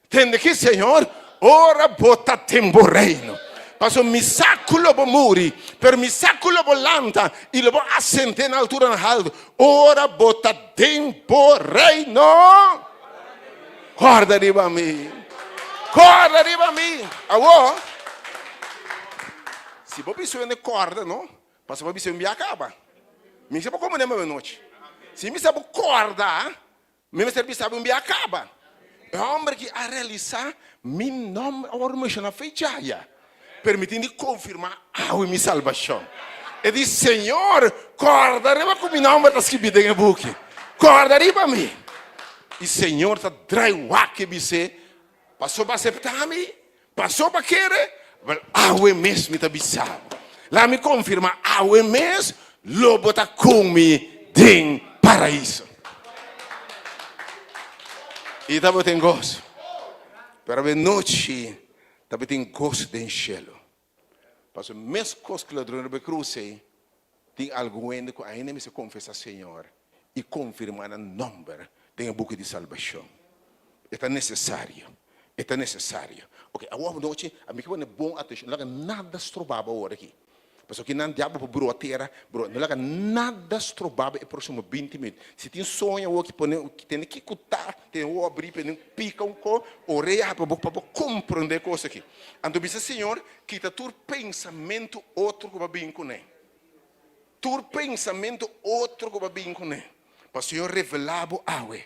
tende ki, Señor, ora bo ta den bo reino. Pasobra mi sa ku lo bo muri, pero mi sa ku lo bo lanta i lo bo asent'é na alturanan haltu, ora bo ta den bo reino. Kòrda riba mi. Kòrda riba mi. Awor, si bo bisa hende kòrda, no? Pasobra bo bisa un bia kaba. Mi sa bo komo den manochi. Si mi bisa bo kòrda, mi mester bisa bo un bia kaba. E hòmber ki a realisá mi nòmber a wòrdu menshoná fe djaya. Pero mi tin di konfirmá awe mi salbashon. E di, Señor, kòrda riba ku mi nòmber ta skibí den e buki. Kòrda riba mi. I Señor ta drai wak i bis'é, Pasó bo aseptá mi? Pasó bo a kere? Wèl, awe mes mi ta bisa bo. Laga mi konfirmá, awe mes lo bo ta ku mi den Paraiso. I tabatin goso. Pero awe nochi Tabatin goso den shelu. Pasobra meskos ku ladron riba e krus ei, tin algun hende ku ainda mester konfesá Señor i konfirmá nan nòmber den e buki di salbashon. E ta nesesario. E ta nesesario. Oke, awor anochi ami ke pone bon atenshon. No laga nada stroba bo awor aki. Pasobra kinan diablo por brua tera, brua. No laga nada stroba bo e proximo binti minut. Si tin soño awor ki pone, tene ki ku ta, tene wowo abri, pone pika un ko, orea habri pa bo, pa bo komprende e kos aki. Anto bisa Señor, kita tur pensamentu otro ku bo a bin kuné. Tur pensamentu otro ku bo a bin kuné. Pa Señor revela bo awe.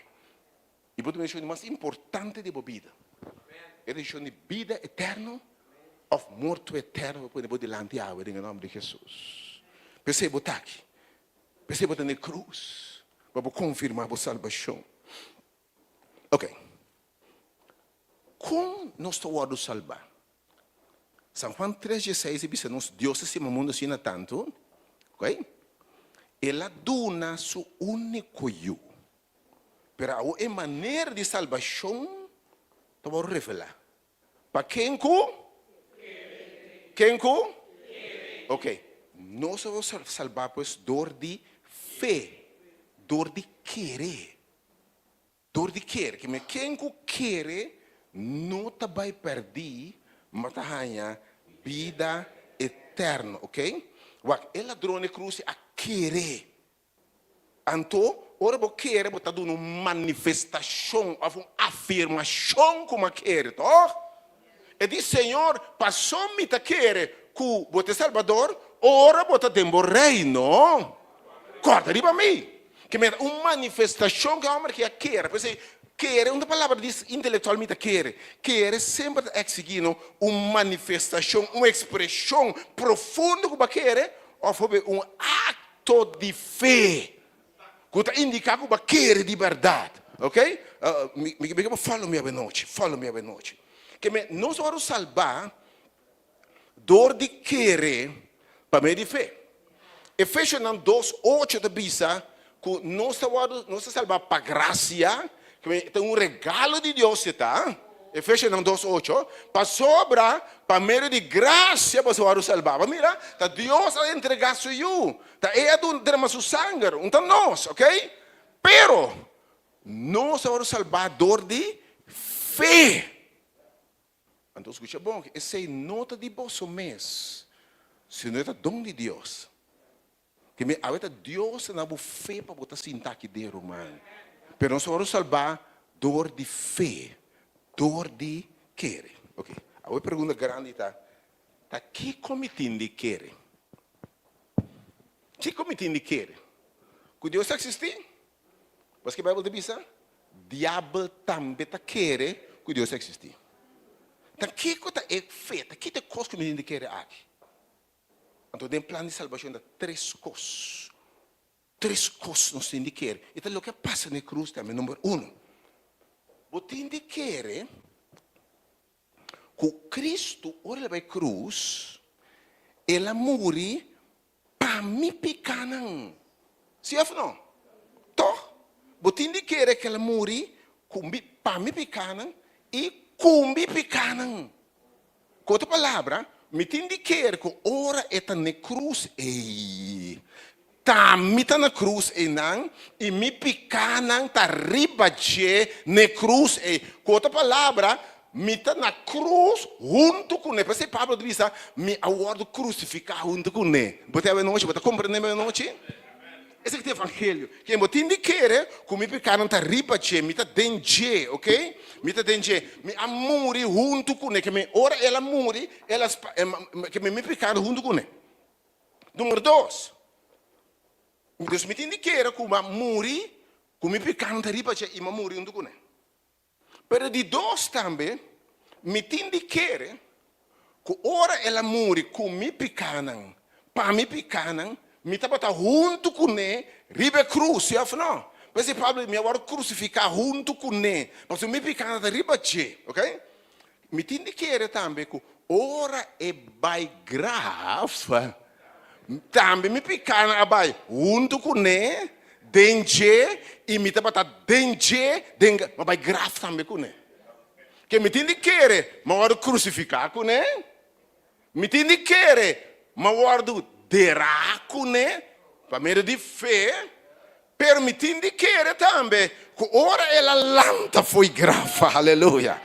I bo ta menshoná di mas importante di bo bida, e desishon di bida eterno òf morto eterno bo pone bo dilanti awe den e nòmber di Hesus. P'esei bo ta aki, p'esei bo ta na e krus, pa bo konfirmá bo salbashon. Oke, kon nos ta wòrdu salbá? San Juan tres dieseis a bisa nos, Dios a stima mundu asina tantu, oke, El a duna su úniko Yu. Pero awor e manera di salbashon ta wòrdu revelá. Pa ken ku? Ken ku? Ok. Nos a wòrdu salbá pues dor di fe, dor di kere. Dor di kere. Ke men ken ku kere no ta bai pèrdí, ma ta haña bida eterno. Ok. Wak, e ladron di krus a kere. Anto, ora bo kere, bo ta duna un manifestashon òf un afirmashon ku bo a kere, tòg? E di, Señor, paso mi ta kere ku bo ta e Salbador, ora bo ta den bo reino, kòrda riba mi. Ke mira, un manifestashon ku e hòmber aki a kere. P'esei, kere un ta palabra di intelektual mi ta kere. Kere semper ta eksigí no un manifestashon, un ekspreshon profundo ku bo a kere. Òf hopi un akto di fe ku ta indiká ku bo a kere di bèrdat. Ok? Mi mi ke bo follow mi avenochi, follow mi avenochi. Ke me nos a wòrdu salbá dor di kere pa medio di fe. Efesionan dos ocho ta bisa ku nos ta wòrdu nos ta salbá pa grasia, ke ta un regalo di Dios e ta, Efesionan dos ocho, pasobra pa medio di grasia boso a wòrdu salbá. Bo mira, ta Dios a entregá su Yu, ta E a duna derama su sanger, un ta nos, ok? Pero nos a wòrdu salbá dor di fe. Anto skucha bon, esei no ta di boso mes, sino e ta don di Dios. Ke mi awe ta Dios ta na bo fe pa bo ta sinta aki den, ruman. Pero nos a wòrdu salbá dor di fe, dor di kere. Ok, awe e pregunta grandi ta, ta kiko mi tin di kere? Kiko mi tin di kere? Ku Dios ta eksistí? Paske Bijbel ta bisa, Diabel tambe ta kere ku Dios ta eksistí. Ta kiko ta e fe? Ta ki ta e kos ku mi tin di kere aki? Anto den plan di salbashon ta tres kos. Tres kos nos tin di kere. I ta loke a pasa na e krus tambe. Number uno, bo tin di kere ku Kristu ora el a bai krus, el a muri pa mi pikánan. Sí òf no? Tòg, bo tin di kere ku el a muri ku mi pa mi pikánan i ku mi pikánan. Ku otro palabra, mi tin di kere ku ora e ta n'e krus ei, ta mi ta na krus einan i mi pikánan ta riba dje n'e krus ei. Ku otro palabra, mi ta na krus huntu kuné. P'esei Pablo ta bisa, Mi a wòrdu krusifiká huntu kuné. Bo ta awenochi? Bo ta komprendé mi awenochi? Esaki ta evangelio. Ken bo tin di kere ku mi pikánan ta riba dje, mi ta den dje, oke? Mi ta den dje. Mi a muri huntu kuné. Ke mi ora el a muri, el a ke mi mi pikánan huntu kuné. Numero dos, dus mi tin di kere ku mi a muri ku mi pikánan ta riba dje i mi a muri huntu kuné. Pero di dos tambe, mi tin di kere ku ora el a muri ku mi pikánan, pa mi pikánan, mi tabata huntu kuné riba e krus, si òf no? P'esei Pablo di, Mi a wòrdu krusifiká huntu kuné, pasobra mi pikánan ta riba dje. Oke? Mi tin di kere tambe ku ora e bai graf, tambe mi pikánan a bai huntu kuné den dje i mi tabata den dje den mi a bai graf tambe kuné. Ke mi tin di kere mi a wòrdu krusifiká kuné, mi tin di kere mi a wòrdu derá kuné pa medio di fe. Pero mi tin di kere tambe ku ora el a lanta fo'i graf, aleluya,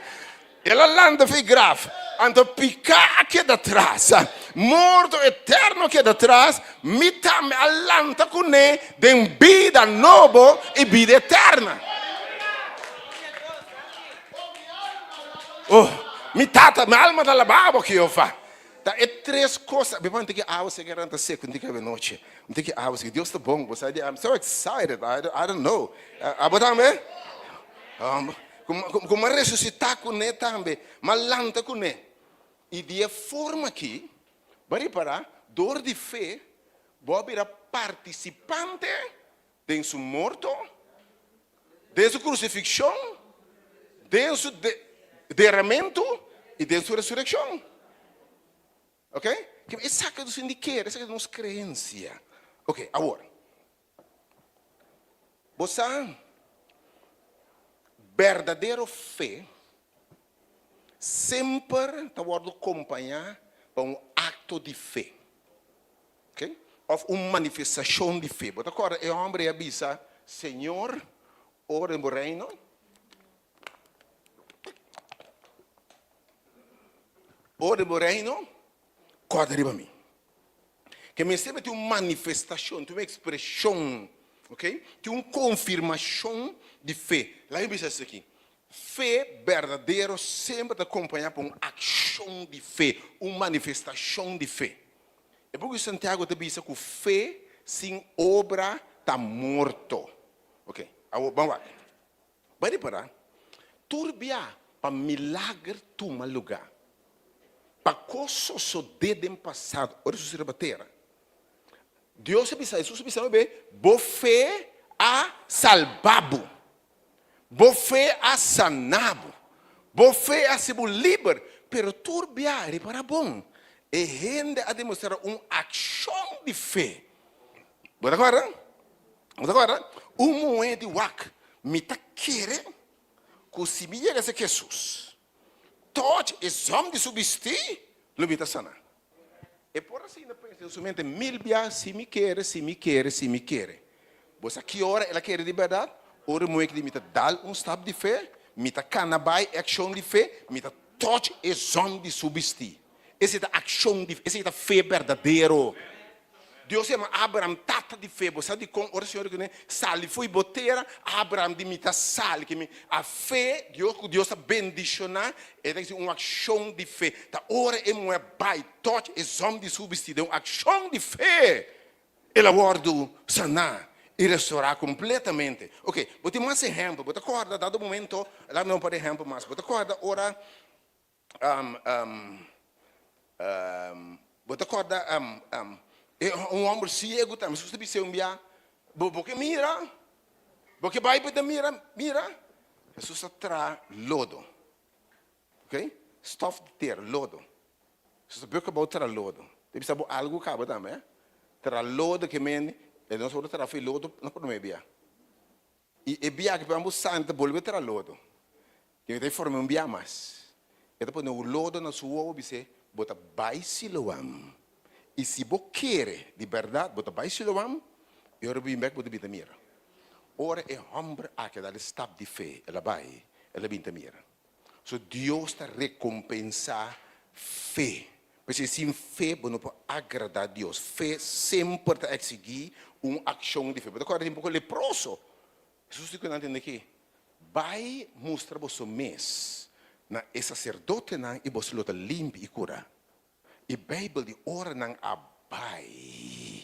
el a lanta fo'i graf, anto piká a keda tras, morto eterno a keda tras, mi tambe a lanta kuné den bida nobo i bida eterna. Oh, mi Tata, mi alma ta alabá bo, Jehová. Ta e tres kos, mi por tin ki awa seki ranta seku, tin ki awe nochi. Mi tin ki awa seki. Dios ta bon, bo sa di, I'm so excited, I I don't know. Abo tambe? Ku mi a resusitá kuné tambe, mi a lanta kuné. I di e forma aki, bo a ripará, dor di fe, bo a bira partisipante den su morto, den su krusifikshon, den su deramentu i den su resurekshon. Ok? Esaki nos tin di kere, esaki ta nos kreensia. Ok, awor, bo sa berdadero fe semper ta wòrdu kompañá pa un akto di fe. Ok, òf un manifestashon di fe. Bo ta kòrda e hòmber ei a bisa, Señor, ora den bo reino, ora den bo reino, kòrda riba mi. Ke mester tin un manifestashon, tin un ekspreshon, ok, tin un konfirmashon di fe. Laga mi bisa esaki, fe berdadero semper ta kompañá pa un akshon di fe, un manifestashon di fe. E buki di Santiago ta bisa ku fe sin obra ta morto. Ok, awor ban wak. Bai ripará, tur bia pa milager tuma lugá, pa kos sosodé den pasado ora Hesus riba tera. Dios a bisa, Hesus a bisa be, bo fe a salba bo. Bo fe a sana bo. Bo fe a hasi bo liber. Pero tur bia, ripara bon, e hende a demostra un akshon di fe. Bo ta kòrda? Bo ta kòrda? Un muhé di wak, Mi ta kere ku si mi yega serka Hesus, tòch e zòm di su bistí, lo mi ta sana. E por asina pensa den su mente mil bia, Si mi kere, si mi kere, si mi kere. Bo sa ki ora el a kere di bèrdat? Ora e muhé ki di mi ta dal un stap di fe, mi ta kana bai e akshon di fe, mi ta tòch e zòm di su bistí. Esei ta akshon di, esei ta fe berdadero. Dios yama Abraham tata di fe. Bo sa dikon? Ora Señor di kuné, Sali fo'i bo tera, Abraham di, Mi ta sali. Ke mi a fe Dios ku Dios ta bendishoná, e ta hasi un akshon di fe. Ta ora e muhé bai tòch e zòm di su bistí den un akshon di fe, el a wòrdu saná i restorá kompletamente. Oke, bo tin mas ehèmpel. Bo ta kòrda dado momento, laga mi duna un par di ehèmpel mas. Bo ta kòrda ora Bo ta kòrda e un hòmber siegu tambe Hesus ta bis'é un bia, Bo bo ke mira? Bo ke bai pa ta mira? Mira! Hesus a traha lodo, ok, stòf di tera, lodo. Hesus ta bek abou traha lodo. Ta bisa bo algu kaba tambe, eh. Traha lodo ke mende, e nos por traha for e lodo na promé bia. I e bia ki p'ambo santa bolbe tra lodo. Ke ta forma un bia mas. E ta pone un lodo na su wowo bis'é, Bo ta bai Siloam. I si bo kere di bèrdat bo ta bai Siloam, i ora bo bin bèk bo ta bin ta mira. Ora e hòmber aki a dal e stap di fe, el a bai, el a bin ta mira. So Dios ta rekompensá fe. P'esei sin fe bo no por agradá Dios. Fe semper ta eksigí un akshon di fe. Bo ta kòrda tin poko leproso. Hesus di ku nan tende ki, Bai mustra boso mes na e saserdotenan i boso lo ta limpi i kurá. E Bijbel di ora nan a bai,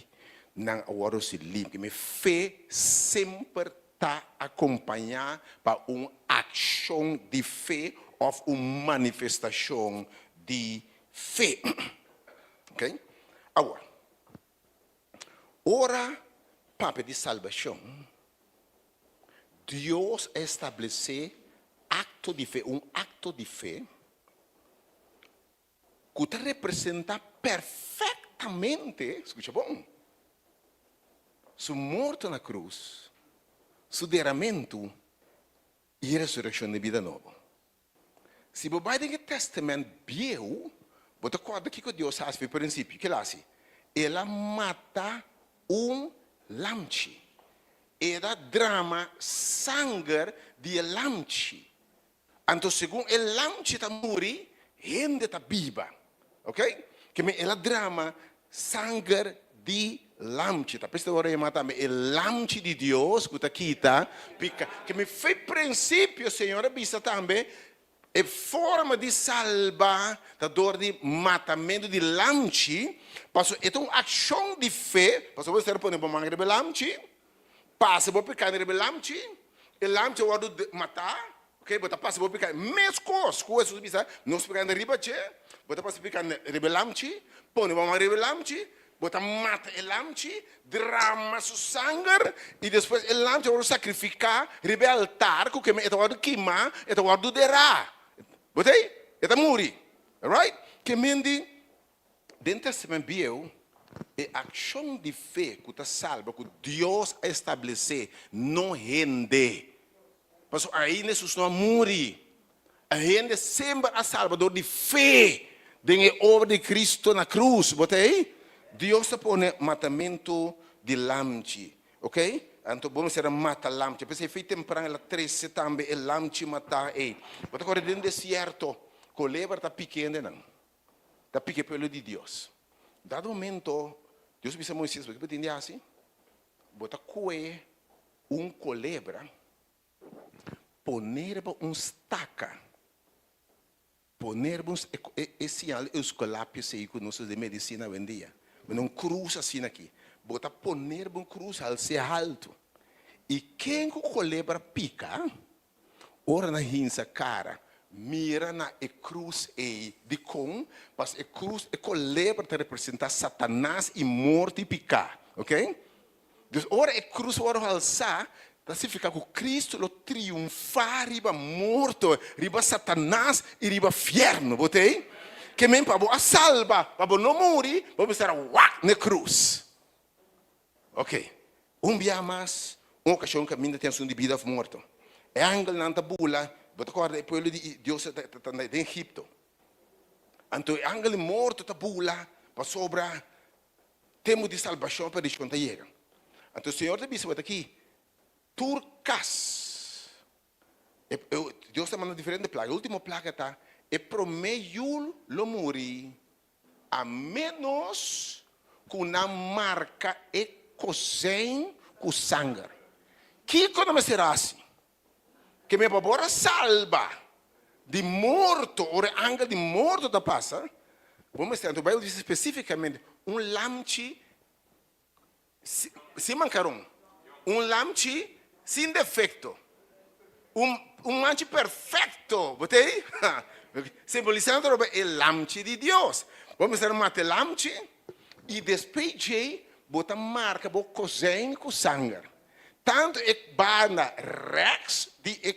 nan a wòrdu si limpi. Mi fe semper ta akompañá pa un akshon di fe òf un manifestashon di fe. Ok? Awor, ora papia di salbashon, Dios a establesé akto di fe, un akto di fe, ku ta representá perfektamente, skucha bon, Su morto na krus, Su deramentu i resurekshon den bida nobo. Si bo bai den e Tèstamènt Bieu, bo ta kòrda kiko Dios a hasi for e prinsipio. Kila hasi? El a mata un lamchi. El a drama sanger di e lamchi. Anto segun e lamchi ta muri, hende ta biba. Ok? Ke men el a drama sanger di lamchi. Ta p'esei ora e yama tambe e lamchi di Dios ku ta kita pika. Ke men fe prinsipio Señor a bisa tambe e forma di salba ta dor di matamentu di lamchi, pasobra e ta un akshon di fe, pasobra bo mester pone bo man riba e lamchi. Pasa bo piká riba e lamchi, e lamchi a wòrdu matá, ok, bo ta pasa bo piká, meskos ku Hesus a bisa, nos piká riba dje, bo ta pasa piká riba e lamchi, pone bo man riba e lamchi, bo ta mata e lamchi, drama su sanger, i despues e lamchi a wòrdu sakrifiká riba e altar ku keme e ta wòrdu kimá, e ta wòrdu derá. Bo ta ei? E ta muri. Alright? Ke men di Den Testament Bieu, e akshon di fe ku ta salba ku Dios a establesé, no hende. Pasobra ainda Hesus no a muri. E hende semper a salba dor di fe den e obra di Kristu na krus. Bo ta ei? Dios ta pone matamentu di lamchi. Ok? Anto bo mester a mata lamchi. P'esei fei tempran el a trese tambe e lamchi matá ei. Bo ta kore den desierto, kolebra ta piki hendenan. Ta piki e pueblo di Dios. Dado momento, Dios a bisa Moises, Bo ke bo tin di hasi? Bo ta kohe un kolebra, pone riba un staka, pone riba un, e e siñal di euskolapio esei ku nos usa den medisina awendia, pone un krus asina aki. Bo ta pone riba un krus hals'é haltu. I ken ku kolebra pika, Ora nan hinsa kara, mira na e krus ei. Dikon? Pasobra e krus, e kolebra ta representá Satanas i morto i piká. Ok? Dus ora e krus wòrdu halsá, ta signifiká ku Kristu lo triunfá riba morto, riba Satanas i riba fièrnu. Bo ta ei? Ke men pa bo a salba, pa bo no muri, bo mester a wak na e krus. Ok. Un bia mas, un okashon kaminda tin asuntu di bida òf morto. E angelnan ta bula, bo ta kòrda e pueblo di Dios ta den Egipto. Anto e angel di morto ta bula pasobra tempu di salbashon i perdishon ta yega. Anto Señor ta bisa bo ta aki, tur kas, Dios ta manda diferente plaga, e ultimo plaga ta e promé yu lo muri a ménos ku nan marka e kosein ku sanger. Kiko nan mester hasi? Ke mi pa por a salba di morto, ora e angel di morto ta pasa, bo mester, anto Bijbel bisa spesífikamente, un lamchi sin mankaron, un lamchi sin defekto, un un lamchi perfekto, bo ta ei? Simbolisando atrobe e lamchi di Dios. Bo mester mata e lamchi i despues djei bo ta marka bo kozijn ku sanger. Tantu e banda rèks di e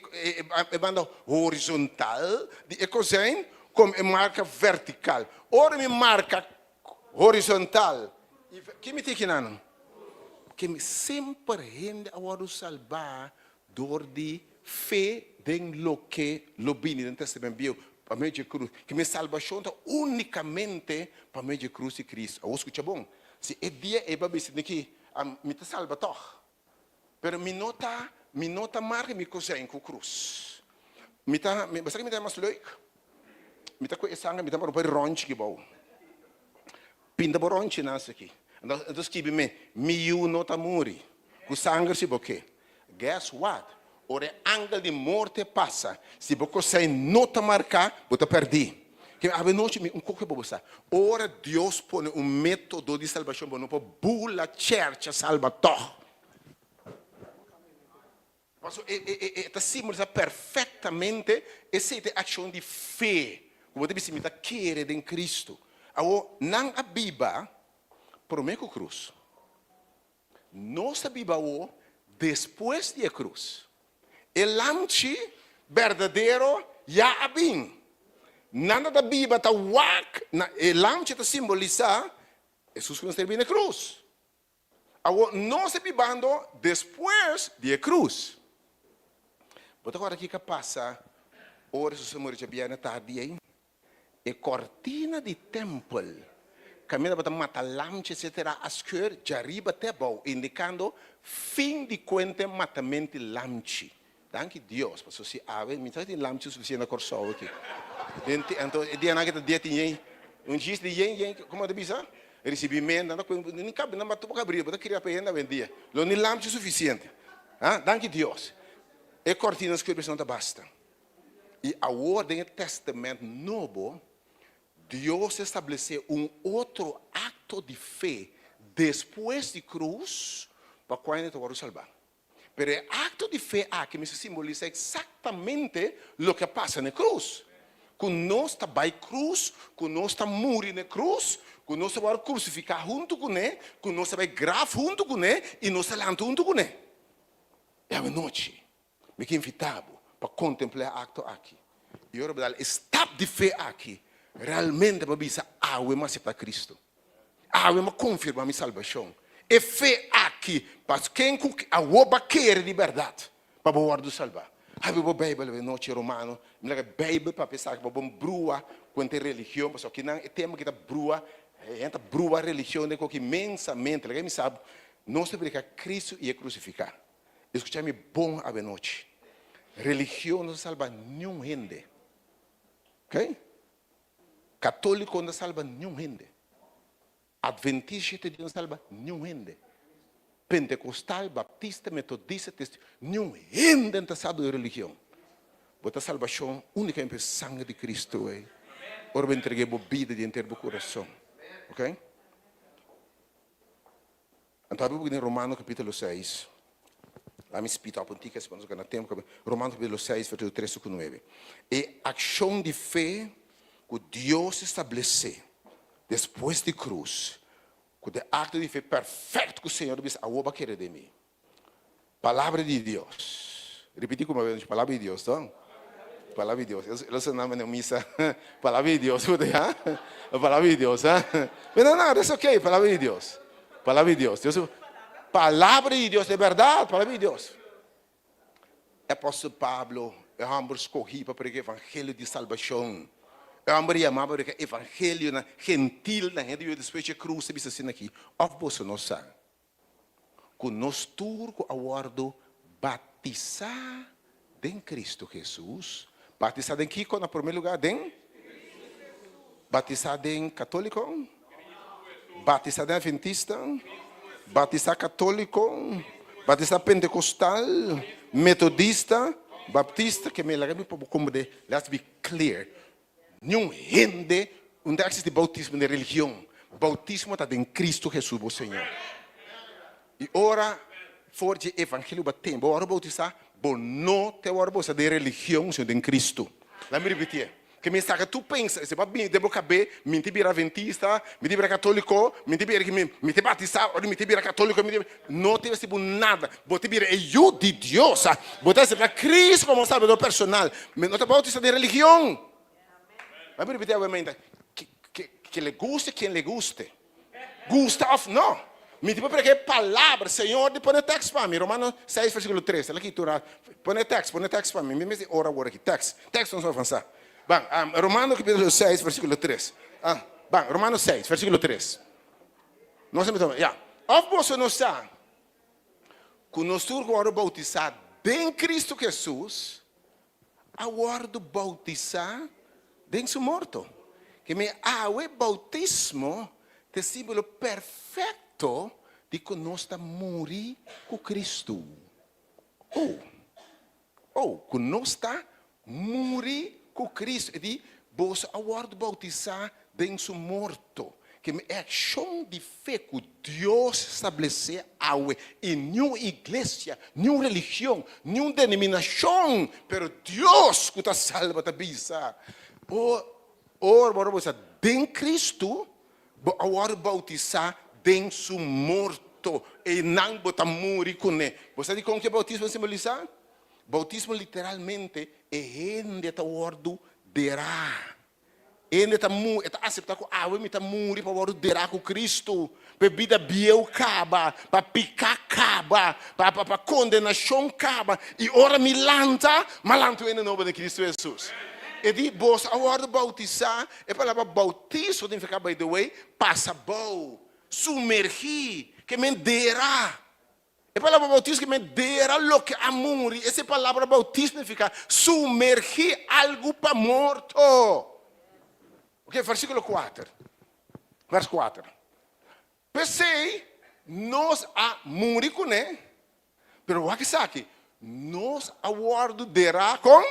e banda horizontal di e kozijn komo e marka vertikal. Ora mi marka horizontal i ki mi tin kinan? Ke mi semper hende a wòrdu salbá dor di fe den loke lo bini den Tèstamènt Bieu pa medio di e krus. Ke mi salbashon ta únikamente pa medio di e krus di Kristu. Awor skucha bon, si e dia ei bo a bisa di ki Mi ta salba tòg, pero mi no ta, mi no ta marka mi kozijn ku krus. Mi ta, bo sa ki mi ta mas leuk? Mi ta kue e sanger, mi ta mara un rònchi aki bou. Pinta bo rònchinan esaki. Anto skibi mi, mi yu no ta muri. Ku sanger si bo ke. Guess what? Ora e angel di morte pasa, si bo kosei no ta marká, bo ta pèrdí. Ke avenochi mi un koke bo bo sa. Ora Dios pone un método di salbashon, bo no por bula chèrcha salba tòg. Pasobra e e e ta simbolisá perfektamente esei ta e akshon di fe ku bo ta bisa mi ta kere den Kristu. Awor, nan a biba promé ku krus. Nos ta biba awor despues di e krus. E lamchi berdadero ya a bin. Nan ta biba ta wak na e lamchi ta simbolisá Hesus ku mester bin na e krus. Awor nos ta bibando despues di e krus. Bo ta kòrda kiko a pasa ora Hesus a muri djabièrnè tardi ei? E kortina di tèmpel kaminda bo ta mata lamchi etsetera a skeur djariba te abou indikando fin di kuente matamenti lamchi. Danki Dios pasobra si awe mi ta tin lamchi sufisiente na Kòrsou aki. Den ti anto e dianan aki ta dia tin yen un djis di yen yen komo ta bisa risibimentu nan ta kue ni kabi nan batu bo kabrito bo ta kria pa hende awendia lo ni lamchi sufisiente ha danki Dios e kortina skeur bisa no ta basta. I awor den e Tèstamènt Nobo, Dios a establesé un otro akto di fe despues di krus pa kua hende ta wòrdu salbá. Pero e akto di fe aki mester simbolisá eksaktamente loke a pasa na e krus, ku nos ta bai krus, ku nos ta muri na e krus, ku nos ta wòrdu krusifiká huntu kuné, ku nos ta bai graf huntu kuné i nos ta lanta huntu kuné. E awenochi Mi ke invitá bo pa kontemplá e akto aki i ora bo dal e stap di fe aki, realmente bo a bisa, Awe mi a aseptá Kristu. Awe mi a konfirmá mi salbashon. E fe aki pa ken ku awor bo a kere di bèrdat pa bo wòrdu salbá. Habri bo Beibel awe nochi, Romano. Mi laga e Beibel papia esaki pa bo brua kuenta e religion, pasobra kinan e tema ki ta brua, hende ta brua religion den koki inmensamente. Laga mi sa bo, nos ta prediká Kristu i e krusifiká. Escucha mi bon avenochi. Religion no ta salba niun hende. Ok? Catolico no ta salba niun hende. Adventista shete dia no ta salba niun hende. Pentecostal, Baptista, Metodista, Testi, niun hende no ta salba den religion. Bo ta salbacion unicamente pa e sangre di Cristo ey. Ora bo entrega bo bida di henter bo curason. Ok? Anto abi den Romano capítulo seis, laat mi speed up un tiki así pa nos gana tempo. Romano capítulo seis versículo trese ku nuebe. E akshon di fe ku Dios establesé despues di krus. Ku ta e akto di fe perfekto ku Señor a bisa, Awor bo a kere den mi. Palabra di Dios. Ripití ku mi, Palabra di Dios, to? Palabra di Dios. El a sona manera un misa. Palabra di Dios, ku ta ya? Palabra di Dios, ha? Pero no, no, that's okay. Palabra di Dios. Palabra di Dios. Dios, Palabra di Dios, e bèrdat, Palabra di Dios. E apòstel Pablo, e hòmber skohí pa prediká evangelio di salbashon, e hòmber yamá pa prediká evangelio na gentilnan, hende biba despues dje krus, ta bisa asina aki, Òf boso no sa ku nos tur ku a wòrdu batisá den Kristu Hesus, batisá den kiko na promé lugá? Den? Batisá den katóliko? Batisá den adventista? Batisá katóliko? Batisá pentekostal? Metodista? Baptista? Ke mi laga mi pa bo komprendé, let's be clear, niun hende no ta eksistí boutismo den religion. Boutismo ta den Kristu Hesus bo Señor. I ora for dje evangelio bo a tende, bo wòrdu boutisá, bo no ta wòrdu boutisá den religion sino den Kristu. Laga mi ripitié. Ke mi saka tur pensa, si bo a bini den bo kabe, mi ta bira adventista, mi ta bira katoliko, mi ta bira mi, mi ta batisa, ora mi ta bira katoliko, mi ta no ta hasi bo nada. Bo ta bira e yu di Dios. Bo ta asepta Cristo komo Salbador personal. Mi no ta bautisa den religion. Bo a ripiti awe mainta, ke ke ke le guste quien le guste. Gusta of no. Mi tin pa predica e palabra. Señor di pone text pa mi. Romano seis versiculo tres. Ela ki tur Pone text, pone text pa mi. Mi mester ora awor aki. Text, text nos avansa. Ban, Romano capítulo seis versiculo tres. Ah, ban, Romano seis versiculo tres. Nos a mester, ya. Of boso no sa ku nos tur ku wòrdu boutisá den Cristo Jesus, a wòrdu boutisá den su morto. Ke mi awe boutismo ta e símbolo perfekto di ku nos ta muri ku Kristu. Oh, oh, ku nos ta muri ku Kristu. E di, Boso a wòrdu boutisá den su morto. Ke mi e akshon di fe ku Dios stablesé awe i niun iglesia, niun religion, niun denominashon, pero Dios ku ta salba ta bisa, O ora bo a wòrdu boutisá den Kristu, bo a wòrdu boutisá den su morto, einan bo ta muri kuné. Bo sa dikon ke boutismo a simbolisá? Boutismo literalmente e hende ta wòrdu derá. Hende ta mu, e ta aseptá ku awe mi ta muri pa wòrdu derá ku Kristu, pa e bida bieu kaba, pa piká kaba, pa pa pa kondenashon kaba, i ora mi lanta, m'a lanta un hende nobo den Kristu Hesus. E di, Boso a wòrdu boutisá, e palabra boutiso ta nifiká, by the way, pasa bou, sumergí, ke men derá. E palabra bautismo ke men dera loke a muri. Ese palabra bautismo significa sumergi algu pa morto. Ok, versiculo kuater. Vers kuater. P'esei nos a muri kuné, pero wak esaki, nos a wòrdu derá kon?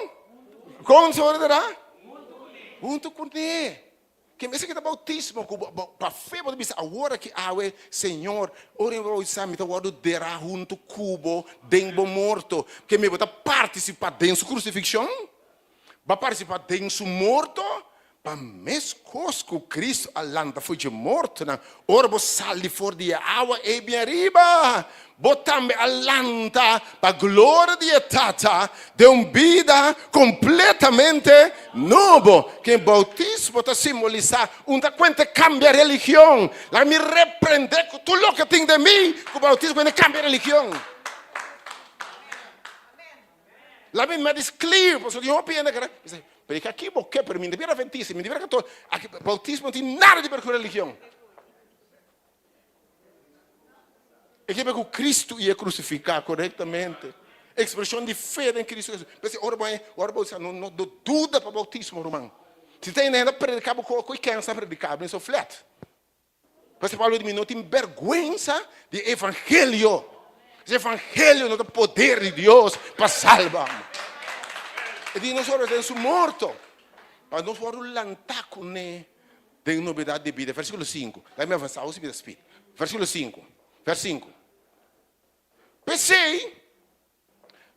Kon nos a wòrdu derá? Huntu kuné. Ke mester kita boutismo ku bo pa fe bo ta bisa awor aki awe, Señor, ora mi boutisá mi ta wòrdu derá huntu ku bo den bo morto. Ke mi bo ta partisipá den su krusifikshon? Bo a partisipá den su morto? Pa meskos ku Kristu a lanta for dje mortonan, ora bo sali for di e awa ei bin ariba, Bo tambe a lanta pa gloria di e Tata den un bida completamente nobo. Ken bautismo ta simbolisa un ta cuenta cambia religion. Laga mi reprende cu tur loke tin den mi cu bautismo cuenta cambia religion. Laga mi make this clear pasobra tin hopi hende kere bisa predica aki bo ke pero mi no ta bira adventista mi no ta bira catolico. Aki bautismo no tin nada di ber cu religion. E ke ku Kristu i e krusifiká korektamente. Ekspreshon di fe den Kristu Hesus. P'esei ora bo ora bo bisa no no duda pa boutismo ruman. Si ta hende prediká bo ku kens ta prediká bo so flet. P'esei Pablo di mi no tin bèrgwensa di e evangelio. E evangelio no ta poder di Dios pa salba. E di nos ora den su morto pa nos wòrdu lantá kuné. Den nobedat di bida. Versíkulo sinku. Laga mi avansá awo si mi ta speed. Versíkulo sinku. Vers sinku. P'esei,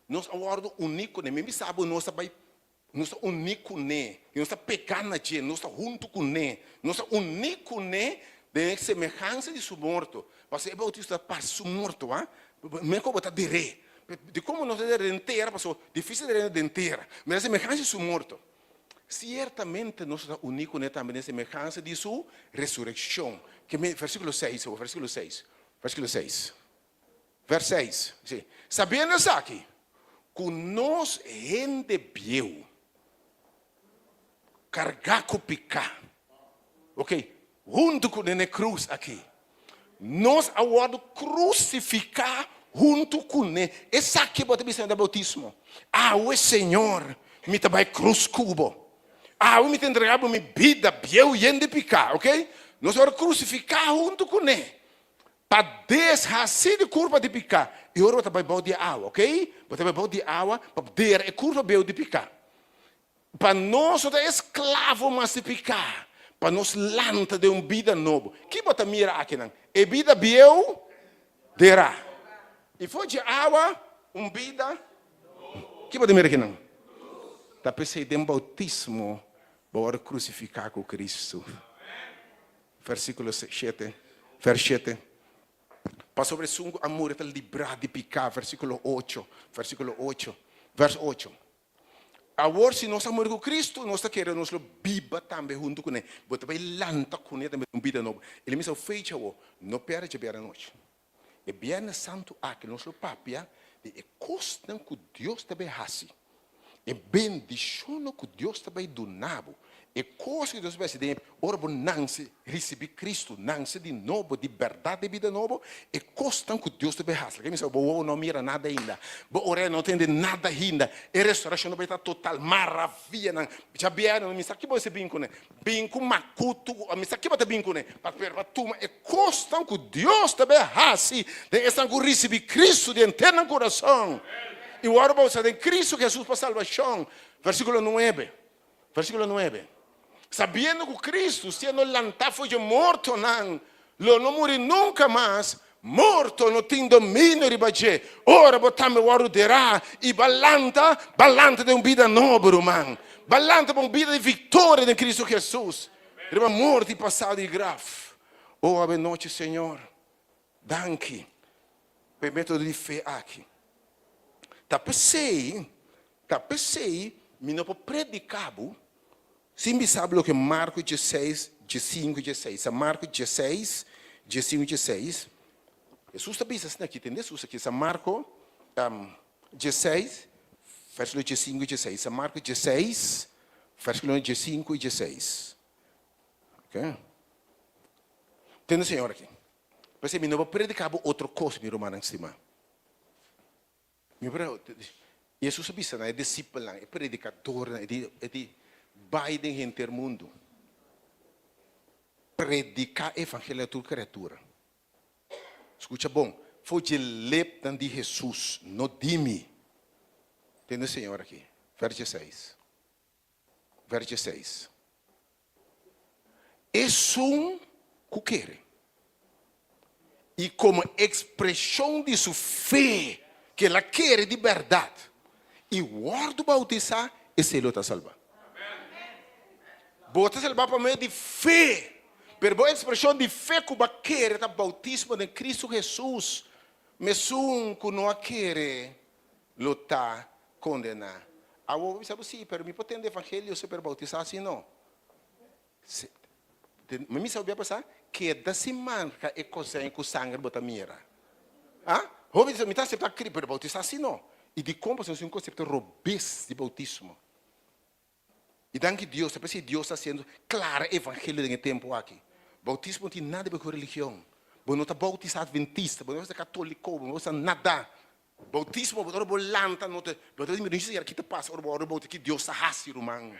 nos a wòrdu uní kuné. Mi bisa bo, nos ta bai, nos ta uní kuné. I nos ta pegá na dje. Nos ta huntu kuné. Nos ta uní kuné. Den e semehansa di su morto. Pasobra e boutismo ta parse su morto, a. Mehor bo ta der'é. Dikon bo no ta der'é den tera? Pasobra difísil der'é den tera. Mira semehansa di su morto. Siertamente nos ta uní kuné tambe den semehansa di su resurekshon. Ke men, versíkulo seis, awor, versíkulo seis, versíkulo seis. Vers seis, si. Sabiendo esaki, ku nos hende bieu, kargá ku piká, ok, huntu ku den e krus aki, nos a wòrdu krusifiká huntu kuné. Esaki bo ta bisa na boutismo, Awe, Señor, mi ta bai krus ku bo. Awe mi ta entregá bo mi bida bieu yen di piká, ok. Nos a wòrdu krusifiká huntu kuné. Pa deshasí di kurpa di piká. E ora bo ta bai bou di awa, ok? Bo ta bai bou di awa pa dera e kurpa beu di piká. Pa nos no ta esklavo mas di piká, pa nos lanta den un bida nobo. Ki bo ta mira akinan? E bida bieu derá. I for dje awa un bida. Ki bo ta mira akinan? Ta p'esei den boutismo bo wòrdu krusifiká ku Kristu. Versíkulo shete, vers shete, Pasobra esun ku a muri ta librá di piká, versíkulo ocho, versíkulo ocho, vers ocho. Awor si nos a muri ku Kristu, nos ta kere nos lo biba tambe huntu kuné. Bo ta bai lanta kuné tambe den un bida nobo. E lo mester fecha awor, no pèrdè djabièrnè anochi. E Bièrnè Santu aki nos lo papia di e kosnan ku Dios ta bai hasi, e bendishonnan ku Dios ta bai duna bo, e kos ku Dios ta bai hasi den ora bo nanse risibí Kristu, nanse di nobo, di bèrdat den bida nobo, e kosnan ku Dios ta bai hasi. Laga mi sa bo wowo no a mira nada ainda, bo orea no a tende nada ainda, e restorashon ta bai ta total, maravianan. Djabièrnè mi sa ki bo mester bin kuné. Bin ku makutu, mi sa kiba ta bin kuné, pa pero pa tuma e kosnan ku Dios ta bai hasi den esnan ku risibí Kristu den henter nan kurason i wòrdu boutisá den Kristu Hesus pa salbashon. Versíkulo nuebe, versíkulo nuebe, Sabiendo ku Kristu, siendo lantá for dje mortonan, lo no muri nunka mas, morto no tin dominio riba dje. Ora bo tambe wòrdu derá i bo a lanta, bo a lanta den un bida nobo, ruman. Bo a lanta pa un bida di viktoria den Kristu Hesus riba morto i pasado i graf. O abenochi, Señor, danki pa e metodo di fe aki. Ta p'esei, ta p'esei mi no por prediká bo Sin bisa bo loke Marko dieseis, diesinku i dieseis. San Marko dieseis, diesinku i dieseis. Hesus ta bisa asina aki, tende Hesus aki, San Marko dieseis, vèrsikulo diesinku i dieseis. San Marko dieseis, vèrsikulo diesinku i dieseis. Oke. Tende Señor aki. P'esei mi no por prediká bo otro kos, mi rumannan stimá. Mi bro, Hesus a bisa na e disipelnan, e predikadornan, e di, e di, Bai den henter mundu, prediká e evangelio na tur kriatura. Skucha bon, for dje lepnan di Hesus, no di mi. Tende Señor aki, vèrs dieseis. Vèrs dieseis. Esun ku kere i komo ekspreshon di su fe ku el a kere di bèrdat i wòrdu boutisá, esei lo ta salbá. Bo ta salbá pa medio di fe, pero bo ekspreshon di fe ku bo a kere ta boutismo den Kristu Hesus. Mesun ku no a kere lo ta kondená. Awor bo bisa bo, Sí, pero mi por tende evangelio si pero boutisá si no. Mi misa bo bia pasá, keda sin marka e kosen ku sanger bo ta mira. Ah? Hopi bisa, mi ta aseptá Cristo, pero boutisá si no. I dikon? Pasobra nos tin un konsepto robes di boutismo. I danki Dios, ta p'esei Dios ta hasiendo klara e evangelio den e tempu aki. Boutismo no tin nada di ber ku religion. Bo no ta boutisá adventista, bo no ta katoliko, bo no ta nada. Boutismo, ora bo lanta, no ta, bo ta di mi no ki ta pasa ora bo wòrdu boutisá, ki Dios ta hasi, ruman.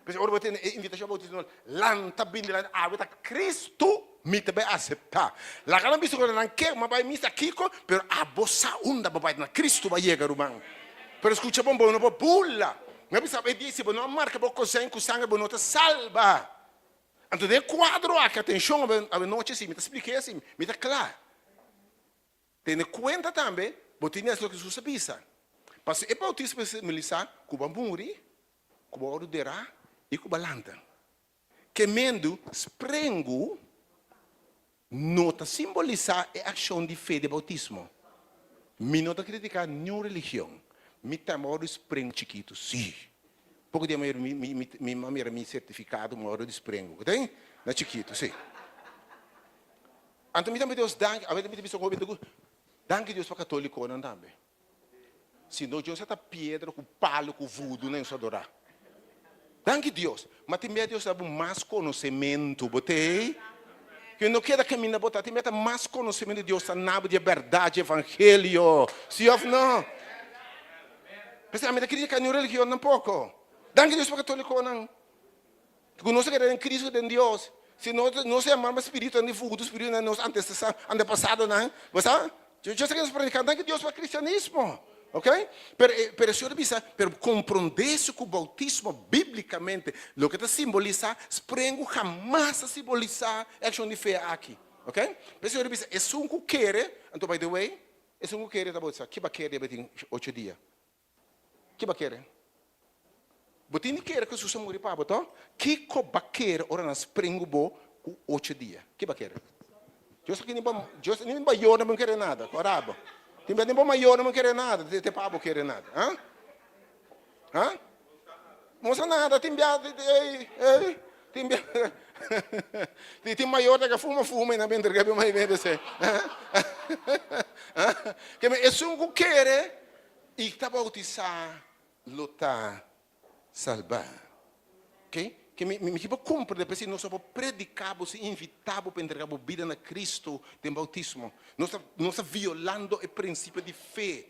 P'esei ora bo tene e invitashon pa boutismo, lanta bin dilanti, awe ta Kristu mi ta bai aseptá. Laga nan bisa ku nan ke, mi a bai misa kiko, pero abo sa unda bo bai, na Kristu bo a yega, ruman. Pero skucha bon, bo no por bula. Mi a bisa bo e dia, si bo no a marka bo kosen ku sanger, bo no ta salba. Anto den e kuadro aki, atenshon, awe nochi si, mi ta splik'é asi, mi ta kla. Tene kuenta tambe, bo tin di hasi loke Hesus a bisa. Pasobra e boutismo ta simbolisá ku bo a muri, ku bo a wòrdu derá i ku bo a lanta. Kemendu sprengu. no ta simbolisá e akshon di fe di boutismo. Mi no ta kritiká niun religion. Mi tambe wòrdu sprengu chikitu, sí. Poko dia mayor mi mi mi a mira mi sertifikado mi wòrdu di sprengu, ku ta na chikitu, sí. Anto mi tambe Dios danki, awe mi ta bisa un hopi ku danki Dios pa katólikonan tambe. Si no Dios a ta piedra ku palu ku vudu na nos adorá. Danki Dios. Ma tin bia Dios ta bo mas konosementu. Bo t'ei? Ku no keda kaminda bo ta. Tin bia ta mas konosementu Dios ta na bo di e bèrdat di evangelio. Si òf no? P'esei ami ta kritika niun religion tampoko. Danki Dios pa katólikonan. Ku nos a kere den Cristo den Dios. Si nos nos a yama spiritunan di futu, spiritunan di nos antepasadonan, bo sa? Yo sa ke nos prediká, danki Dios pa kristianismo, ok? Pero e pero e Señor a bisa, pero komprondé su ku boutismo bíblikamente loke ta simbolisá, sprengu hamas ta simbolisá e akshon di fe aki, ok? Pero e Señor a bisa, esun ku kere, anto by the way, esun ku kere ta boutisá, ke bo a kere ya tin ocho dia? Ke bo a kere? Bo tin di kere ku Hesus a muri pa bo, to? Kiko bo a kere ora nan springu bo ku ocho dia? Ke bo a kere? Dios aki ni bo, Dios ni bo mayornan bo no kere nada, ora bo. Tin bes ni bo mayornan bo no kere nada, te pa bo kere nada. Ha? Ha? No sa nada, tin bia, ey, ey, tin bia, tin mayor ta fuma fuma y nan bin entrega bo mai. Ha? Ke men esun ku kere I ta bautisá lo ta salbá. Ok? Ke mi mi kiba komprendé p'esei nos no por prediká bo sin invitá bo pa entregá bo bida na Kristu den boutismo. Nos ta nos ta violando e prinsipio di fe.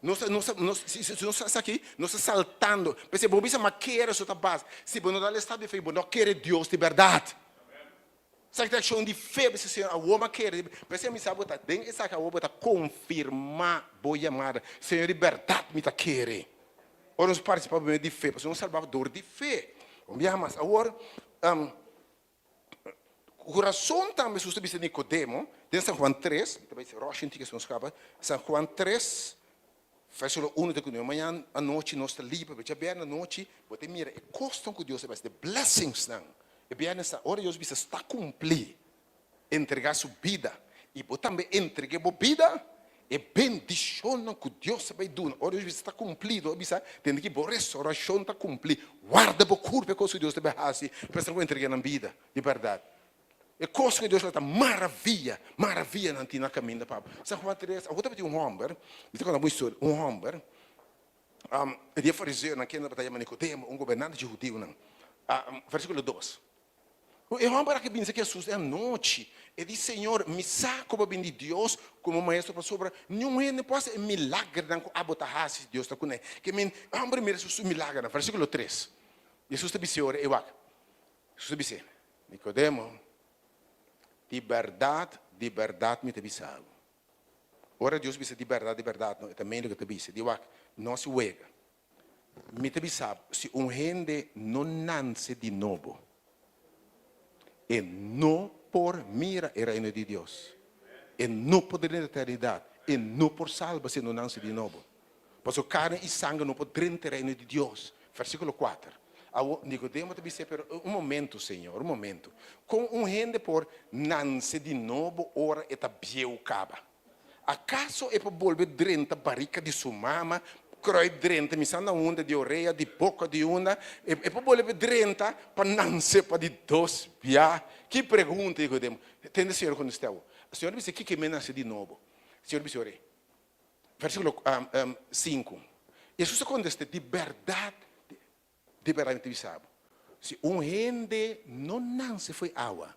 Nos ta nos ta nos si si nos hasi aki nos ta saltando. P'esei bo bisa ma kere so ta bas. Si bo no dal e stap di fe bo no kere Dios di bèrdat. Esaki ta akshon di fe, bisa Señor, awor mi a kere. P'esei mi sa bo ta den esaki awor bo ta konfirmá bo yamada. Señor, di bèrdat mi ta kere. Ora nos partisipá pa medio di fe, pasobra nos salbá dor di fe. Un biaha mas, awor, ku rason tambe Hesus ta bisa Nikodemo den San Juan tres, mi ta bai rush un tiki asina nos kaba, San Juan tres, Versíkulo uno ta ku nos, Mañana anochi nos ta liber, pero djabièrnè anochi bo ta mira e kosnan ku Dios a basi, the blessingsnan. E bièrnè sa, ora Dios bisa sta kumplí, entregá su bida, i bo tambe entreg'é bo bida, e bendishonnan ku Dios a bai duna, ora Dios bisa sta kumplido, a bisa, tende ki bo restaurashon ta kumplí, warda bo kurpa e kos ku Dios ta bai hasi pa esnan ku entreg'é nan bida di bèrdat. E kos ku Dios lo ta maravia, maravia nan tin na kaminda pa bo. San Juan 3, awor tabatin un hòmber, mi ta konta bo un historia, un hòmber, di e fariseonan kende tabata yama Nikodemo, un gobernante dje hudiunan. Versíkulo dos. E hòmber aki binse ku Hesus e anochi, e di, Señor, mi sa ku bo a bini di Dios komo maestro pasobra niun hende por hasi e milagernan ku abo ta hasi si Dios ta kuné. Ke men, e hòmber mira Hesus su milagernan. Versíkulo tres. Hesus ta bis'é ora e wak. Hesus ta bis'é, Nikodemo, di bèrdat, di bèrdat mi ta bisa bo. Ora Dios bisa di bèrdat, di bèrdat, no, e ta meen loke e ta bisa. Di wak, no hasi wega. Mi ta bisa bo, si un hende no nanse di nobo, e no por mira e Reino di Dios. E no por drenta eternidat. E no por salba si e no nanse di nobo. Pasobra karni i sanger no por drenta e Reino di Dios. Versíkulo kuater. Awor, Nikodemo ta bis'é, Pero un momentu, Señor, un momentu. Kon un hende por nanse di nobo ora e ta bieu kaba? Akaso e por bolbe drenta barika di su mama, kruip drenta, mi sa na unda, di orea, di boka, di unda, e por bolbe drenta pa nanse pa di dos bia? Ki pregunta, Nikodemo. Tende Señor kontest'é awor. Señor a bis'é, Kiko e men nase di nobo? Señor a bis'é, Ora, Versíkulo sinku, Hesus a kontest'é, Di bèrdat, di bèrdat mi ta bisa bo, si un hende no nanse fo'i awa,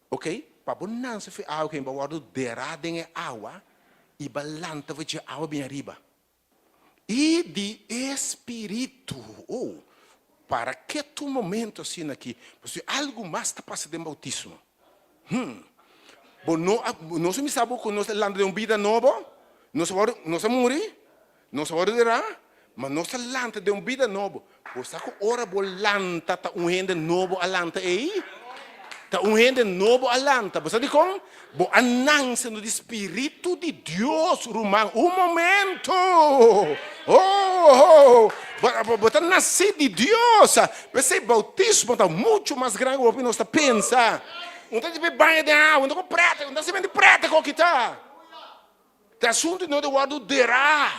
okey, pa bo nanse fo'i awa bo wòrdu derá den e awa i bo a lanta fo'i dje awa bin ariba. I di e Spiritu, oh, para ketu un momento asina aki, pasobra algu mas ta pasa den boutismo. Hm. Bo no a, nos a misa bo ku nos a lanta den un bida nobo? Nos a wòrdu, nos a muri, nos a wòrdu derá, ma nos a lanta den un bida nobo. Bo sa ku ora bo lanta ta un hende nobo a lanta ei? Ta un hende nobo a lanta. Bo sa dikon? Bo a nanse no di Spiritu di Dios, ruman. Un momento! Oh! Bo, bo ta nasí di Dios. P'esei boutismo ta muchu mas grandi ku hopi nos ta pensa. Un ta di baña den awa, un ta ku prete, un ta simplemente prete ku kita. Ta asuntu no di wòrdu derá.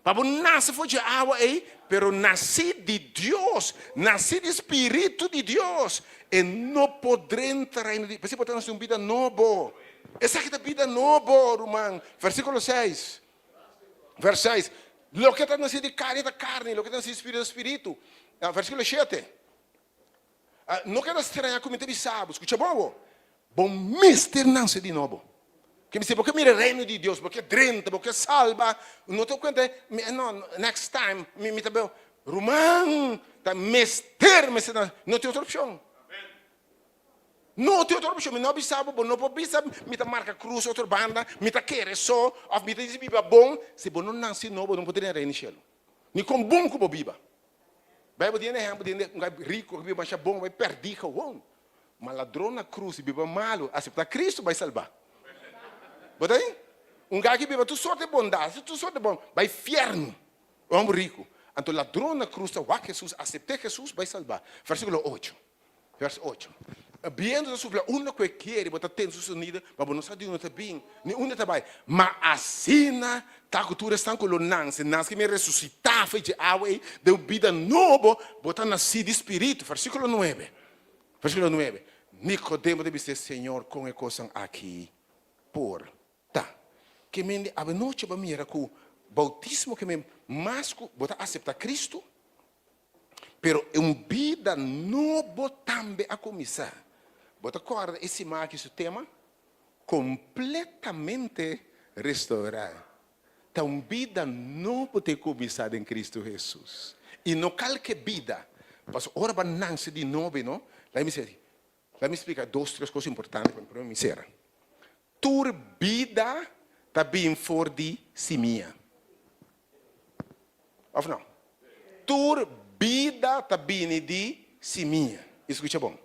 Pa bo nase for dje awa ei, pero nasí di Dios, nasí di Spiritu di Dios, e no por drenta Reino di. P'esei bo ta nase un bida nobo. Esaki ta bida nobo, ruman. Versíkulo seis. Vers seis. Loke ta nasí di karni ta karni, loke ta nasí di spiritu ta spiritu. Versíkulo shete. No keda strañá ku mi ta bisa bo, skucha bon awor, bo mester nase di nobo. Ke mi si bo ke mira e reino di Dios, bo ke drenta, bo ke salba, no ta kuenta, no, next time mi mi ta beu. Ruman, ta mester, mester nase, no tin otro opshon. No tin otro opshon, mi no a bisa bo, bo no por bisa mi ta marka krus otro banda, mi ta kere so, òf mi ta disi biba bon, si bo no nase di nobo, bo no por drenta reino di shelu. Ni kon bon ku bo biba. Bijbel tin ehempel di hende un guy rico ku biba masha bon bai perdí gewoon. Ma ladron na cruz di biba malu acepta Cristo bai salba. Bo ta ei? Un guy ki biba tur sorte di bondad, haci tur sorte di bon, bai fierno. Un homber rico. Anto ladron na cruz ta wak Jesus, acepte Jesus, bai salba. Versiculo ocho. Vers ocho. Bientu ta supla unda ku e kere, bo ta tende su sonido, ma bo no sa di unda ta bin, ni unda ta bai. Ma asina ta ku tur esnan ku lo nanse, nanse ku mi resusitá for dje awa ei den un bida nobo, bo ta nasí di Spiritu. Versíkulo nuebe. Versíkulo nuebe. Nikodemo ta bis'é, Señor, kon e kosnan aki por ta? Ke mende awenochi bo a mira ku boutismo ke men mas ku bo ta aseptá Kristu? Pero un bida nobo tambe a kuminsá. Bo ta kòrda e siman aki su tema? Kompletamente restourá. Ta un bida nobo ta e kuminsá den Kristu Hesus. I no kalke bida. Pasobra ora bo a nanse di nobo, no? Laga mi seri. Laga mi splika dos, tres kos importante pa mi prome mi sera. Tur bida ta bin for di simia. Of no? Tur bida ta bini di simia. I skucha bon.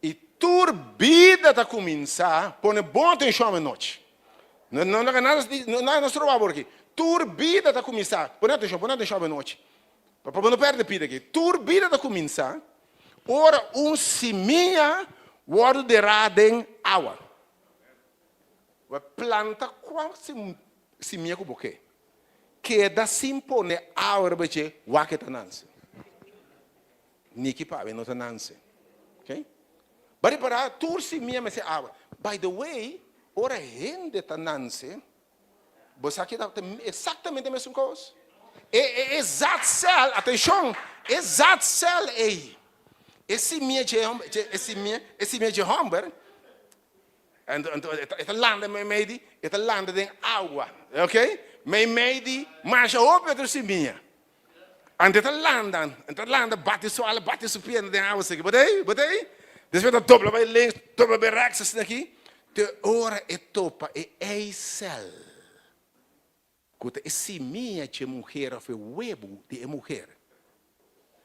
I tur bida ta kuminsá, pone bon atenshon awenochi. No no laga nada nada no stroba bo aki. Tur bida ta kuminsá, pone atenshon, pone atenshon awenochi. Pa bo no pèrdè pida aki. Tur bida ta kuminsá ora un simia wòrdu derá den awa. Bo planta kua simia ku bo ke. Keda sin pone awa riba dje, wak e ta nanse. Niki pabia no ta nanse. Ok? Bo a ripará tur simia mester awa. By the way, ora hende ta nanse, Bo sa ki ta exactamente mesun cos? E e e zaadcel, atencion, e zaadcel ey, e simia dje homber, dje e simia, e simia dje homber, anto anto e ta e ta landa meimei di, e ta landa den awa, ok, meimei di masha hopi otro simia. Anto e ta landa, e ta landa bati su ala, bati su pierna den awa asina aki, bo ta ey? Bo ta ey? Despues e ta dobla bai links, dobla bai rechts asina aki, te ora e topa e eicel, ku ta e simia dje muher of e webu di e muher.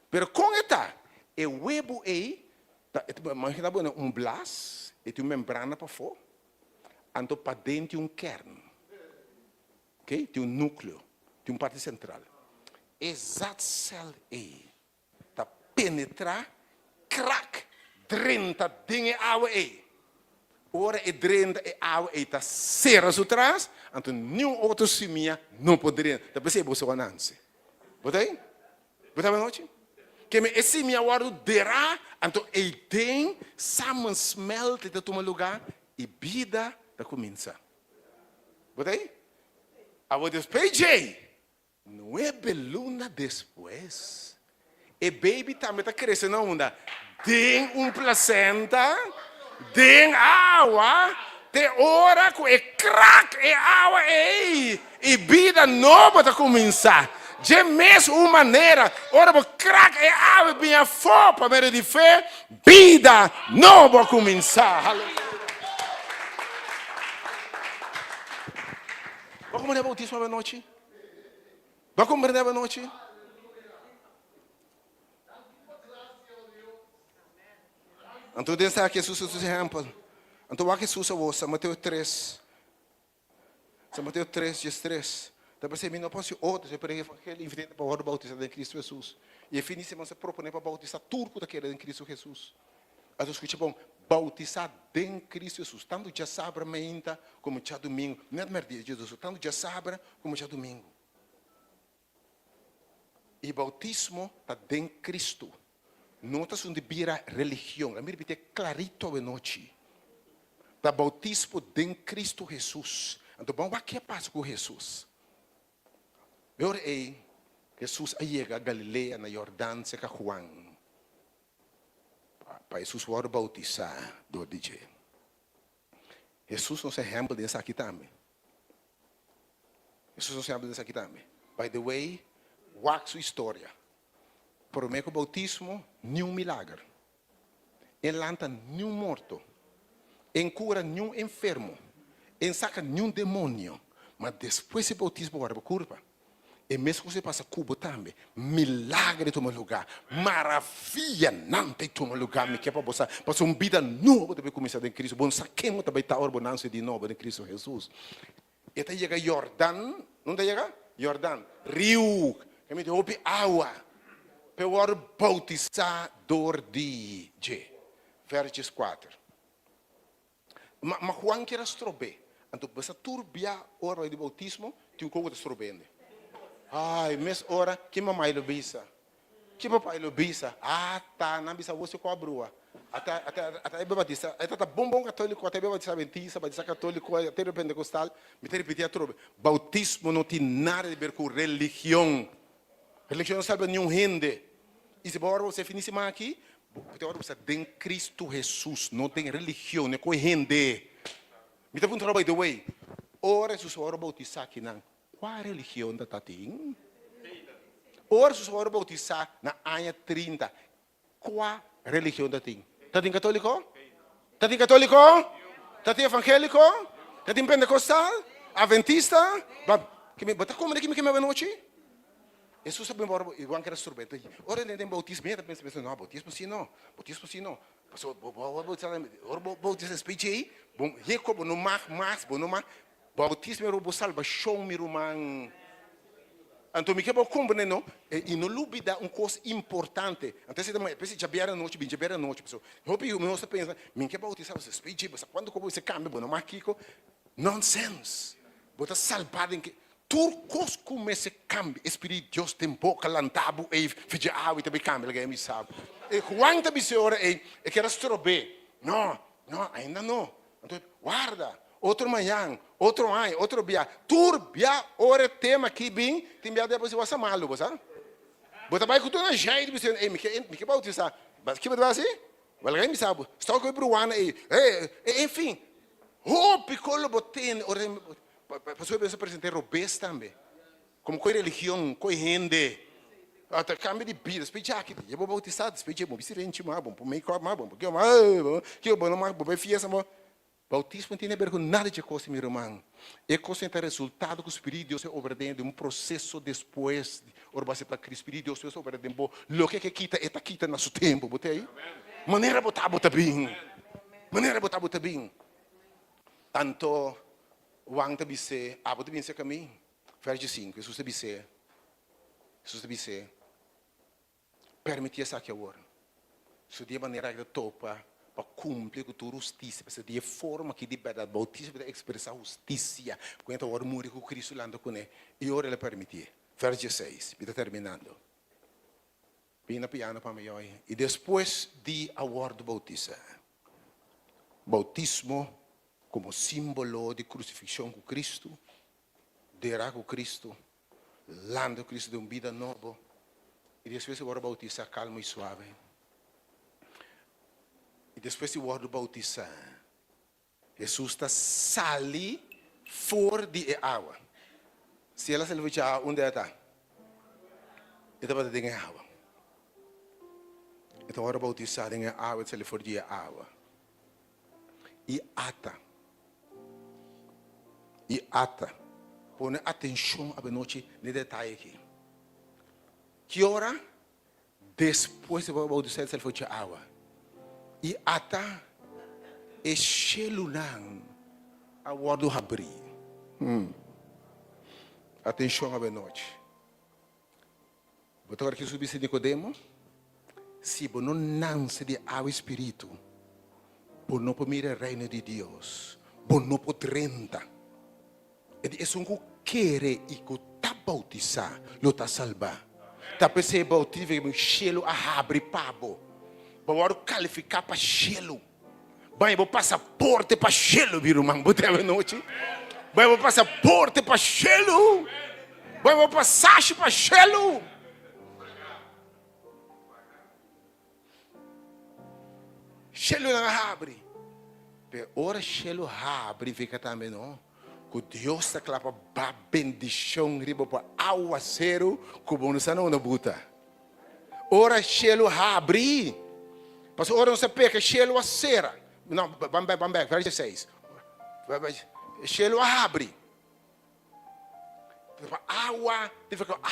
Pero kon e ta? E webu ey ta, imagina bo un blas, e tin un membrana pafó, anto paden tin un kern. Ok, tin un núkleo, tin un parti sentral. E zaadcel ei ta penetrá, krak, drenta den e awa ei. Ora e drenta e awa ei ta sera su tras, anto niun otro simia no por drenta. Ta p'esei boso a nanse. Bo ta ei? Bo ta anochi? Keme e simia wòrdu derá, anto ei den samensmèlte ta tuma lugá i bida ta kuminsá. Bo ta ei? Awor despues djei, nuebe luna despues, e baby tambe ta krese na unda? Den un plasenta, den awa, te ora ku e krak e awa ei i bida nobo ta kuminsá. Dje mes un manera, ora bo krak e awa i bin afó pa medio di fe, Bida nobo a kuminsá! Haleluya! Bo a komprendé boutismo awe anochi? Bo a komprendé awe anochi? Anto den esaki Hesus a su ehèmpel. Anto wak Hesus awor, San Mateo tres. San Mateo tres, dies tres, Ta p'esei mi no por hasi otro sino prediká evangelio i invitá hende pa wòrdu boutisá den Kristu Hesus. I e fin di siman sa proponé pa boutisá tur ku ta kere den Kristu Hesus. Anto skucha bon. bautisá den Cristo Hesus, tantu djasabra meinta komo djadumingu, net mèrdia djadusu, tantu djasabra komo djadumingu. E bautismo ta den Cristo, no ta asuntu di bira religion. Lami ripitié clarito awenochi. Ta bautismo den Cristo Hesus. Anto ban wak ke a pasa ku Hesus. E ora ei, Hesus a yega Galilea na Jordan serka Juan, pa Hesus wòrdu bautisá dor di dje. Hesus nos ehèmpel den esaki tambe. Hesus nos ehèmpel den esaki tambe. By the way, wak su historia. Promé ku boutismo, niun milager. E lanta niun morto. E kura niun enfermo. E saka niun demonio. Ma despues di boutismo wòrdu bo kurpa. E mes kos e pasa ku bo tambe. Milager ta tuma lugá. Maravianan ta tuma lugá. Mi ke pa bo sa, pasobra un bida nobo ta bai kuminsá den Cristo. Bo no sa ken bo ta bai ta ora bo nanse di nobo den Cristo Hesus. E ta yega Yordan, nunde ta yega? Yordan, riu, ke miti hopi awa, p'e wòrdu boutisá dor di dje. Vèrses kuater. Ma, ma Juan kier a strob'é. Anto basa tur bia ora bai di boutismo, tin un koko ta strob'é. Ai, mes ora, ki mamai lo bisa? Ki papai lo bisa? Ata, nan bisa awor si ku a brua. Ata, ata, ata e be batisa, e ta bon bon katoliko, ata e be batisa adventista, batisa katoliko, ata e be pentekostal. Mi ta ripiti atrobe, boutismo no tin nada di ber ku religion. Religion no salba niun hende. I si bo ora bo ser fin di siman aki, bo ta ora bo sta den Cristo Jesus, no den religion, no ku hende. Mi ta puntra by the way, ora Jesus a wòrdu boutisá akinan, kua religion ta tatin? Ora Jesus a wòrdu boutisá na aña trinta, kua religion ta tin? Ta tin katoliko? Ta tin katoliko? Ta tin evangeliko? Ta tin pentekostal? Adventista? Bo ta komprende kimi ke mi awenochi? Hesus a bin ora i Juan keda strob'é. Ora e den boutismo, mi ta pensa, pensa, no, boutismo si no, boutismo si no. Pasobra bo bo a boutisá, ora bo boutisá spich ei, bo heko bo no mag mas, bo no mag. Boutismo era bo salbashon, mi ruman. Anto mi ke bo komprende no, i no lubida un kos importante. Anto esei ta manera, p'esei djabièrnè anochi, bin djabièrnè anochi, pasobra hopi yu nos ta pensa, mi ke boutisá, pasobra spich ei, bo sa kuantu kos bo mester kambia, bo no mag kiko. Nonsens! Bo ta salbá den ke. Tur kos ku mester kambia, e Spirit di Dios den bo ka lanta bo ei fidje awa i ta bai kambia laga e misa bo. E Juan ta bisa e ora ei, e kier a strob'é. No, no, ainda no. Anto e, warda, otro mañan, otro aña, otro bia. Tur bia ora e tema aki bin, tin bia despues bo a sa malu, bo sa. Bo ta bai ku tur nan jeit bisa, ei mi ke, mi ke bautisá. Kiko bo ta bai hasi? Bo laga e misa bo. Stòk ku e bruana ei. E, enfin, hopi kos lo bo tende ora. Pasobra e mester present'é robes tambe, komo koe religion, koe hende. Ata kambio di bida, despues djaki ta bo bautisá, despues dje bo bisti renchi mas, bo pon make-up mas, bo kiko mas, kiko bo no mas, bo bai fiesta bo. Bautismo no tin aber ku nada dje kos, mi ruman. E kos ei ta resultado ku Spiritu di Dios a obra den di un proseso despues ora bo aseptá Cristo. Spiritu di Dios a obra den bo. Loke ke kita, e ta kita na su tempu. Bo ta ei? Manera bo ta, bo ta bin. Manera bo ta, bo ta bin. Anto Juan ta bis'é, Abo ta bin serka mi? Verso sinku, Hesus ta bis'é, Hesus ta bis'é, Permití esaki awor. Su di e manera aki ta topa pa kumpli ku tur hustisia, pasobra di e forma aki di bèrdat boutismo ta ekspresá hustisia, ku hende ta wòrdu muri ku Kristu lanta kuné, i ora el a permitié. Verso dieseis, mi ta terminando. Bini na piano pa mi yoi. I despues di a wòrdu boutisá. Boutismo komo símbolo di krusifikshon ku Kristu, derá ku Kristu, lanta ku Kristu den un bida nobo, i despues di wòrdu boutisá kalmu i suave. I despues di wòrdu boutisá, Hesus ta sali for di e awa. Si el a sali for di e awa, unda el a ta? E tabata den e awa. E ta wòrdu boutisá den e awa, e ta sali for di e awa. I ata, i ata. Pone atenshon abenochi na e detaye aki. Ki ora? Despues di boutisá e ta sali for dje awa. I ata e shelunan a wòrdu habrí. Atenshon abenochi. Bo ta wòrdu Hesus bisa Nikodemo, Si bo no nanse di awa i spiritu, Bo no por mira e reino di Dios. Bo no por drenta. E di, Esun ku kere i ku ta boutisá lo ta salbá. Ta p'esei e boutismo ku shelu a habri pa bo. Bo a wòrdu kalifiká pa shelu. Bai bo pasaporte pa shelu, mi ruman. Bo ta anochi? Bai bo pasaporte pa shelu. Bai bo pasashi pa shelu. Shelunan a habri. Pero ora shelu habri fika tambe no ku Dios ta kla pa ba bendishon riba bo awaseru ku bo no sa na unda buta. Ora shelu habri, pasobra ora nos a peka shelu a sera. No, ban bek, ban bek, verso seis. Shelu a habri. Pero awa,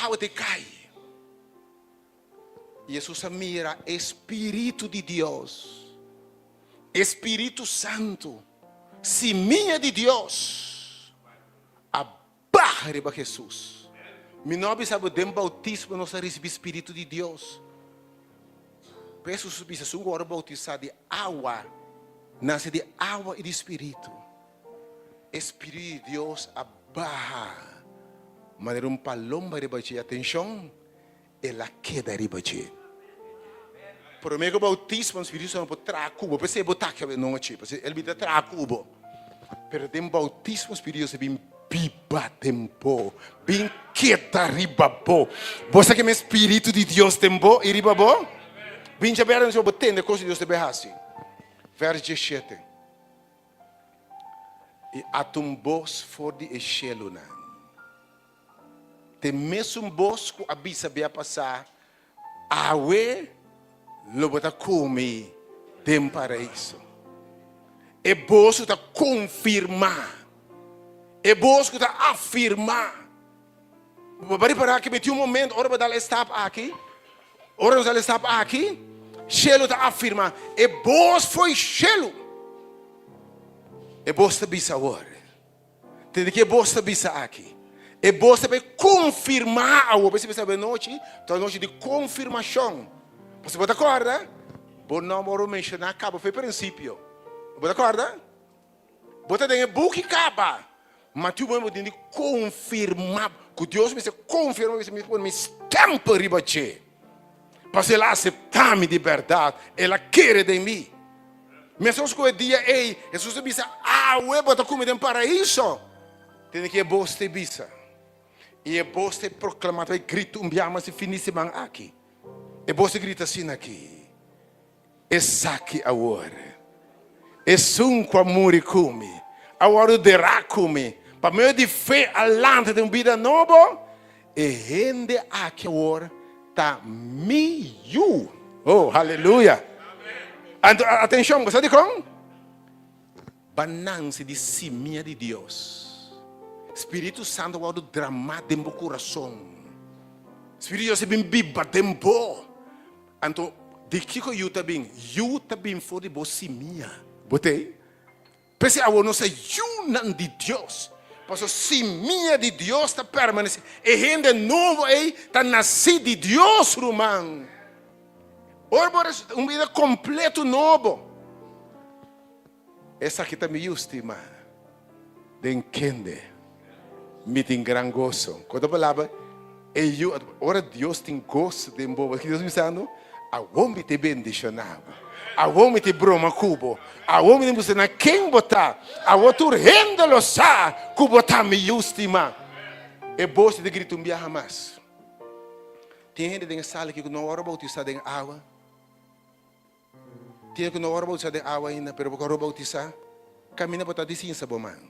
awa te kai. Hesus a mira e Spiritu di Dios, e Spiritu Santu, simia di Dios, a baha riba Hesus. Mi no a bisa bo den boutismo nos a risibí Spiritu di Dios. Pero Hesus a bisa, esun ku wòrdu boutisá di awa, nase di awa i di Spiritu. E Spiritu di Dios a baha manera un palomba riba dje. Atenshon! El a keda riba dje. Promé ku boutismo, Spiritu Santu por traha ku bo. P'esei bo ta aki awe nochi, pasobra el bin ta traha ku bo. Pero den boutismo Spiritu Dios a bin biba den bo, bin keda riba bo. Bo sa kimen Spiritu di Dios den bo i riba bo? Bin djaber anochi pa bo tende kos ku Dios ta bin hasi. Vers diesshete. I ata un bos for di e shelunan. T'e mesun bos ku a bisa bia pasá, Awe lo bo ta ku mi den Paraíso. E bos ku ta konfirmá, e bos ku ta afirmá. Bo a ripará ku tin un momento ora bo dal e stap aki, ora nos dal e stap aki, shelu ta afirmá, e bos fo'i shelu. E bos ta bisa awor. Tende ke bos ta bisa aki. E bos ta bai konfirmá awor. Bo bisa anochi ta anochi di konfirmashon. Pasobra bo ta kòrda, bo nòmber a menshoná kaba for e prinsipio. Bo ta kòrda? Bo ta den e buki kaba. Ma tin un momento bo tin di konfirmá ku Dios mester konfirmá, mester mi pone mi stèmpel riba dje. Pasobra el a aseptá mi di bèrdat, el a kere den mi. Meskos ku e dia ei, Hesus a bisa, Awe bo ta ku mi den Paraiso. Tende ki e bos ta bisa, i e bos ta proklamá, ta bai grita un biaha mas e fin di siman aki. E bos ta grita asina aki, Esaki awor, esun ku a muri ku mi, a wòrdu derá ku mi, pa medio di fe a lanta den un bida nobo, e hende aki awor ta mi yu. Oh, haleluya! Anto, atenshon, bo sa dikon? Ba nanse di simia di Dios. Spiritu Santu a wòrdu dramá den bo kurason. Spiritu di Dios a bin biba den bo. Anto, di kiko yu ta bin? Yu ta bin for di bo simia. Bo tei? P'esei awor nos ta yunan di Dios, pasobra simia di Dios ta permanesé. E hende nobo ei ta nasí di Dios, ruman. Ora bo resi un bida kompleto nobo. Esaki ta mi yu stimá, den kende mi tin gran goso. Ku otro palabra, e yu, ora Dios tin goso den bo, bo Dios bisando, awor mi ta bendishoná bo, awor mi ta broma ku bo, awor mi ta mustra na ken bo ta, awor tur hende lo sa ku bo ta mi yu stimá. E bos ta grita un biaha mas. Tin hende den e sala aki ku no a wòrdu boutisá den awa? Tin ku no wòrdu boutisá den awa ainda, pero bo ka wòrdu boutisá, kaminda bo ta disinsa bo man.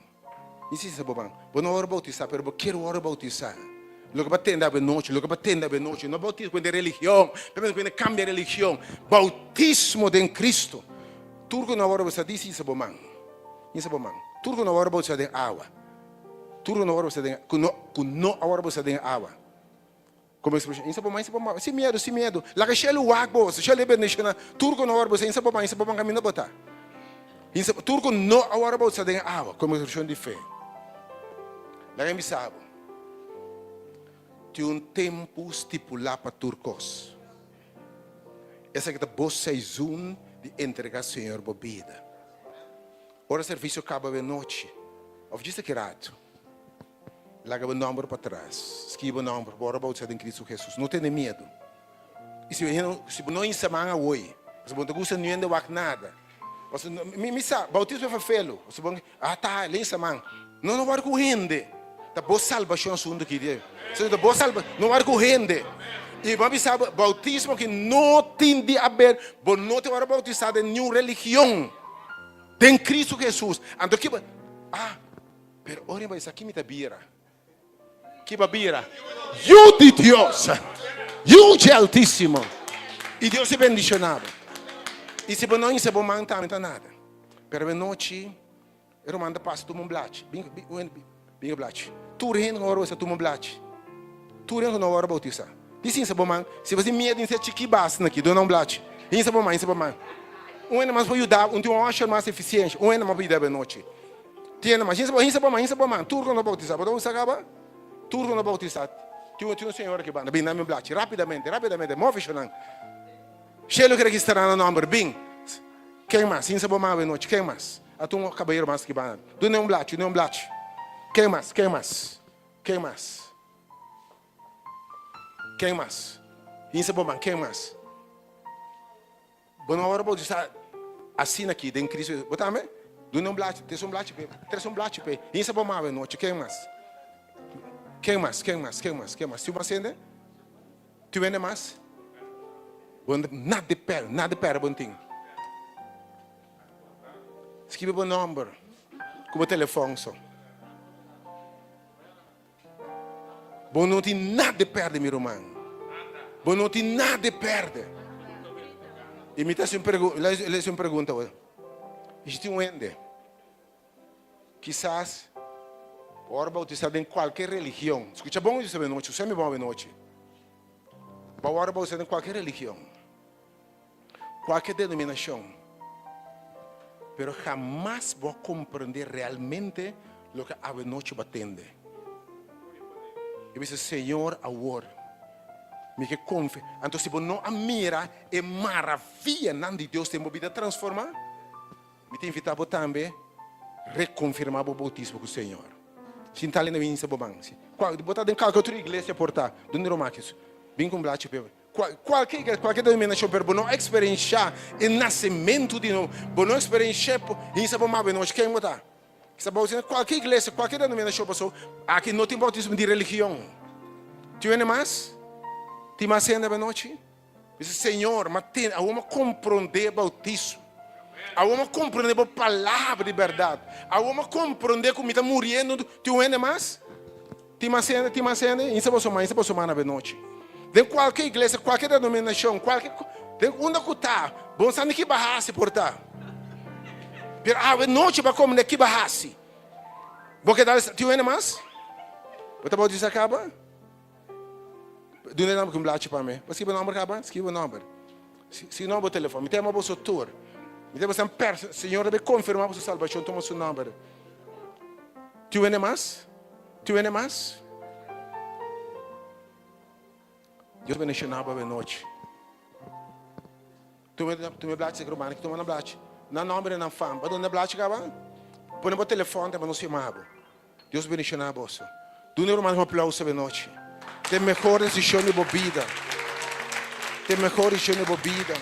Disinsa bo man. Bo no wòrdu boutisá, pero bo kier wòrdu boutisá. Loke bo a tende awe nochi, loke bo a tende awe nochi, no boutismo ku hende religion, pero ku hende kambia religion. Boutismo den Kristu. Tur ku no wòrdu boutisá, disinsa bo man. Disinsa bo man. Tur ku no wòrdu boutisá den awa. Tur ku no wòrdu boutisá den, ku no, ku no a wòrdu boutisá den awa. Como expresion, insa bo man, insa bo man, sin miedu, sin miedu. Laga shelu wak bo, shelu e bendiciona. Tur cu no a worde bautisa, insa bo man, insa bo man caminda bo ta. Insa, tur cu no a worde bautisa den awa, como expresion di fe. Laga mi bisa bo, tin un tempu stipula pa tur cos. Esaki ta bo seizoen di entrega Señor bo bida. Ora servisio kaba awe nochi òf djis aki ratu, laga bo nòmber patras. Skibi bo nòmber bo ora boutisá den Kristu Hesus. No tene miedu. I si si bo no hinsa man awoi, pasobra bo no ta gusta niun hende wak nada. Pasobra mi mi sa, boutismo e ferfelu. Pasobra bo ah ta, el hinsa man. No no wòrdu ku hende. Ta bo salbashon asuntu aki di. Ta bo salba, no wòrdu ku hende. I bo a bisa bo, boutismo aki no tin di aber, bo no tin wòrdu boutisá den niun religion. Den Kristu Hesus. Anto ki bo, ah, pero ora bo bisa ki mi ta bira? Ki bo a bira? Yu di Dios! Yu dje Altísimo! I Dios a bendishoná bo. I si bo no hisa bo man tambe ta nada. Pero e nochi e ruman ta pasa tuma un blachi. Bin, bin, un hende, bin e blachi. Tur hende ku no wòrdu batisá tuma un blachi. Tur hende ku no wòrdu batisá. Di sinsa bo man. Si bo tin miedu di ser chikí basta aki, duna un blachi. Hinsa bo man, hinsa bo man. Un hende mas por yuda bo, un tin un usher mas efisiente. Un hende mas por yuda bo e nochi. Tin hende mas. Hinsa bo, hinsa bo man, hinsa bo man. Tur ku no bautisá. Bo ta usa kaba? Tur ku no bautisá. Tin un, tin un señora aki banda. Bin, dami un blachi. Rápidamente, rápidamente. Move shonnan. Shelo ke registrá nan nòmber. Bin. Ken mas? Hinsa bo man awe nochi. Ken mas? Ata un kabayero mas aki banda. Dun'é un blachi, dun'é un blachi. Ken mas? Ken mas? Ken mas? Ken mas? Hinsa bo man. Ken mas? Bo no ora bautisa asina aki den Cristo Jesus. Bo tambe? Duna un blachi, tres un blachi p'e, tres un blachi p'e. Hinsa bo man awe nochi. Ken mas? Ken mas? Ken mas? Ken mas? Ken mas? Tin mas hende? Tin hende mas? Bo no nada di pèrdè, nada di pèrdè bo no tin. Skibi bo nòmber ku bo telefòn so. Bo no tin nada di pèrdè, mi ruman. Bo no tin nada di pèrdè. I mi ta hasi un pregunta, le hasi un pregunta awor. I si tin un hende, kisas bo a bautisá den kualke religion, skucha bon esei awenochi, skucha mi bon awenochi. Bo a wòrdu bautisá den kualke religion, kualke denominashon, pero hamas bo a komprendé realmente loke awenochi bo a tende. I bo bisa, Señor, awor mi ke konfia. Anto si bo no a mira e maravianan di Dios den bo bida transformá, Mi ta invitá bo tambe rekonfirmá bo boutismo ku Señor. Sinta ali na minsa bo man. Bo ta den kalke otro iglesia por ta, donde lo makis? Bin ku un blachi p'e. Kualke iglesia, kualke denominashon, pero bo no a eksperenshá e nasementu di nobo. Bo no eksperenshá hinsa bo man nochi. Ken bo ta? Kisa boutismo den kualke iglesia, kualke denominashon, pasobra aki no tin boutismo di religion. Tin hende mas? Tin mas hende abanochi? Bisa, Señor, ma tende, awor mi a komprondé boutismo. Awor mi a komprondé bo palabra di bèrdat. Awor mi a komprondé ku mi ta muriendo. Tin un hende mas? Tin mas hende? Tin mas hende? Insa boso man, insa boso man abenochi. Den kualke iglesia, kualke denominashon, kualke, den unda ku ta, bo no sa ni ki bo a hasi por ta. Pero awenochi bo a komprondé ki bo a hasi. Bo keda, tin un hende mas? Bo ta boutisá kaba? Duna e nomber ku un blachi pa mi. Bo skibi bo nomber kaba? Skibi bo nomber. Si no bo telefon. Mi ta yama boso tur. Mi ta boso perso. Señor ta bay konfirma boso salbashon tuma su nomber. Tin wende mas? Tin wende mas? Dios bendiciona bo awenochi. Tuma tuma e blachi seki ruman aki tuma nan blachi. Nan nomber i nan fam. Bo duna e blachi kaba? Pone bo telefon ta pa nos yama bo. Dios bendiciona boso. Duna e ruman un aplauso awe nochi. Ta e mehor decision di bo bida. Ta e mehor decision di bo bida.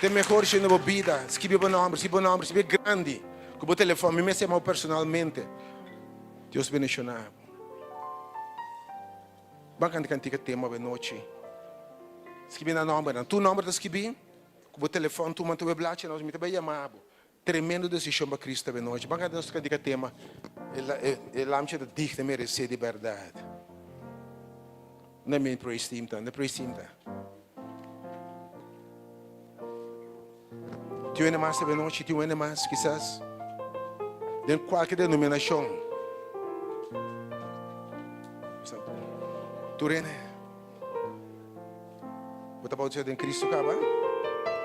Ta e mehor decision di bo bida. Skibi bo nomber, skibi bo nomber, skibi grandi ku bo telefon. Mi mester yama bo personalmente. Dios bendiciona bo. Ban kanta kantika tema awe nochi. Skibi nan nombernan. Tur nomber ta skibi ku bo telefon. Tuma tur e blachi nos. Mi ta bai yama bo. Tremendo desishon pa Cristo awe nochi. Ban kanta nos kantika tema E lamchi ta digno meresé di bèrdat. Unda mi praise team ta? Unda praise team ta? Tin hende mas awe nochi? Tin hende mas kisas? Den kualke denominashon. Tur hende. Bo ta bautisá den Cristo kaba?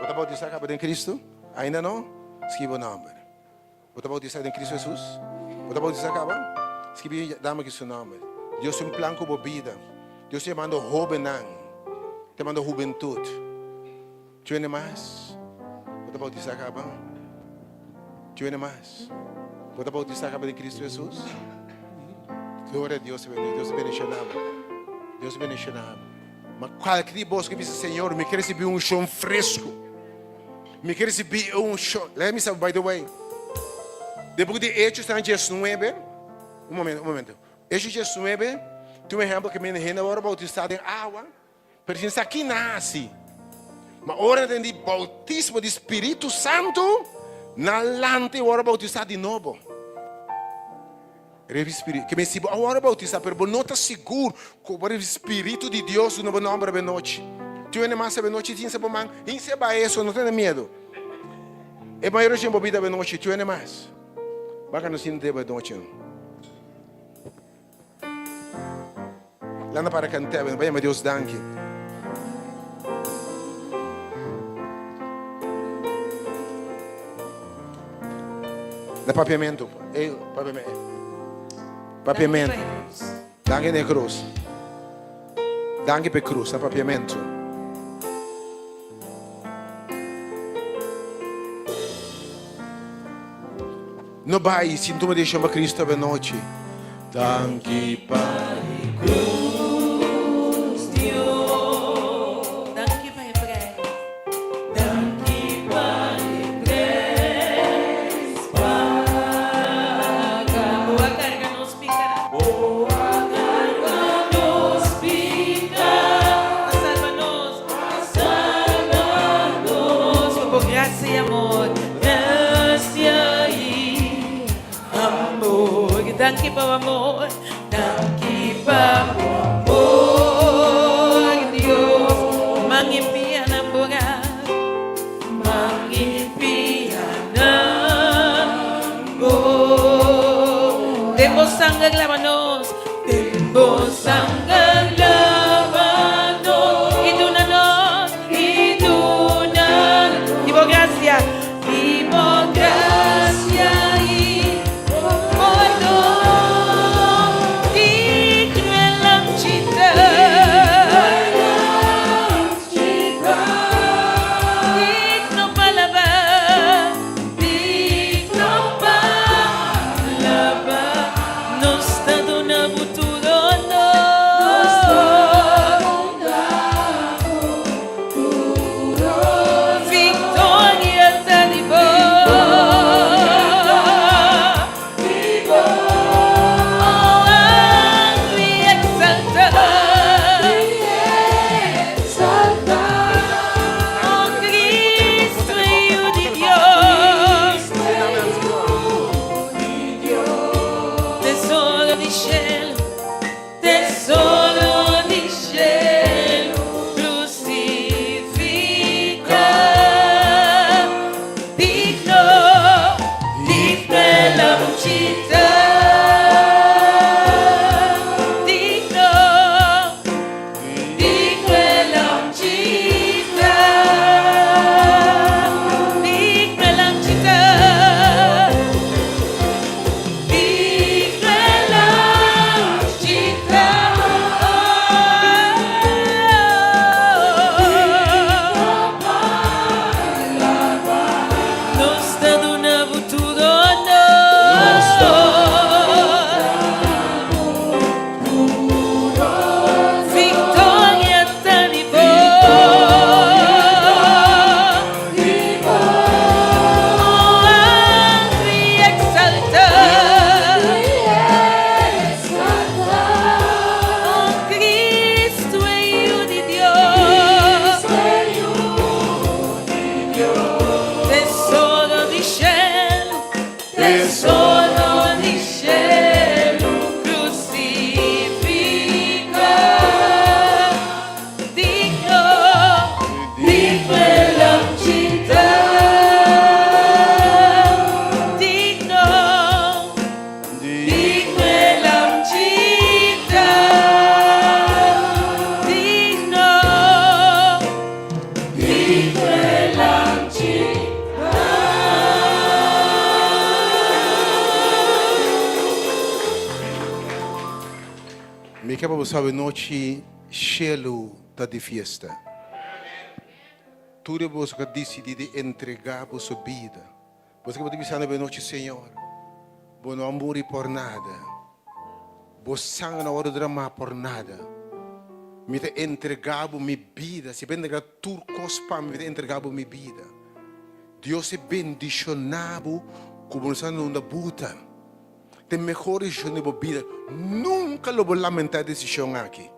Bo ta bautisá kaba den Cristo? Ainda no? Skibi bo nòmber. Bo ta bautisá den Cristo Jesus? Bo ta bautisá kaba? Skibi e dama aki su nòmber. Dios tin un plan ku bo bida. Dios ta yamando hóbennan. Ta yamando hubentut. Tin hende mas? Bo ta bautisá kaba? Djue mas. Bo ta bautisá kaba di Cristo Jesus? Gloria a Dios, Dios bendiciona bo. Dios bendiciona bo. Ma kualke di bos ku bisa, Señor, mi ke risibí un unshon fresku. Mi ke risibí un unshon. Let me say, by the way, den buki di Hechos ta 19, un momento, un momento. Hechos 19, tin un ehempel ku mende hende a wòrdu boutisá den awa, pero sin sa ki nan a hasi. Ma ora nan tende boutismo di Spiritu Santu, nan lanta i wòrdu boutisá di nobo. Riba Spiritu. Ke men si bo a wòrdu boutisá, pero bo no ta sigur ku bo riba Spiritu di Dios duna bo nòmber awe nochi. Tin hende mas awe nochi tin sa bo man, hinse bai eso, no tene miedu. E mayoria den bo bida awe nochi, tin hende mas. Baka no sinti awe nochi. Landa para kant'é, bai yama Dios danki. Na papiamentu. Eh, papiamentu. Papiamentu. Danki na e krus. Danki pa e krus na papiamentu. No bai sin tuma decision pa Cristo awe nochi. Danki pa e cruz, Dios. Danki pa e prijs. Danki pa e prijs paga. Bo a carga nos pica. Bo a carga nos pica. A salba nos. A salba nos. Pa bo gracia y amor. Gracia y amor. Danki pa bo amor. Danki pa bo amor, Dios. Man y pianan borá. Man y pianan borá. Den bo sanger lava nos. Den bo sanger lava nos. Y duna nos. Y duna nos. Y bo gracia. Di bo gracia y pordon digno e lamchita. Digno pa laba, digno pa laba. Nos ta duna bo tur honor. Victoria ta di bo. Oh, alto y exalta. Oh, Cristo, Hijo di Dios. Tesoro di cielo. Tesoro di shelu crucifica, digno, digno e lamchita, digno, digno e lamchita, digno e lamchita. Mi ke pa bo sabi nochi shelu ta di fiesta. Tur e boso ku a disidí di entregá boso bida. Bo ta ke bo ta bisando awe nochi, Señor, Bo no a muri por nada. Bo sanger no a wòrdu dramá por nada. Mi ta entregá Bo mi bida. Si Bo entregá tur kos pa mi, mi ta entregá Bo mi bida. Dios e bendishoná bo ku bo no sa na unda buta. Ta e mehor desishon di bo bida. Nunka lo bo lamentá e desishon aki.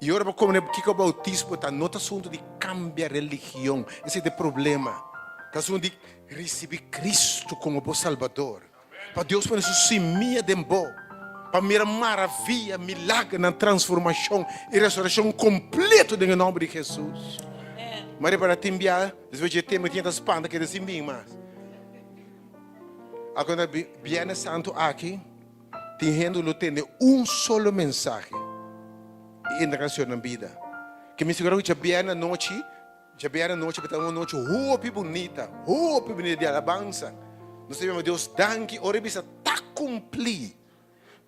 I ora bo komprende kiko boutismo ta, no ta asuntu di kambia religion, esei ta e problema. Ta asuntu di risibí Kristu komo bo Salbador. Pa Dios pone su simia den bo, pa mira maravia, milagernan, transformashon i restaurashon kompleto den e nòmber di Hesus. Mi a repará tin bia despues dje tempu tin ta spanta keda sin bin mas. A konta Biernes Santu aki tin hende lo tende un solo mensahe i entra na Señor nan bida. Ke mi sigurá ku djabièrnè anochi, djabièrnè anochi ta un anochi hopi bunita, hopi bunita di alabansa. Nos ta yama Dios danki ora e bisa ta kumplí.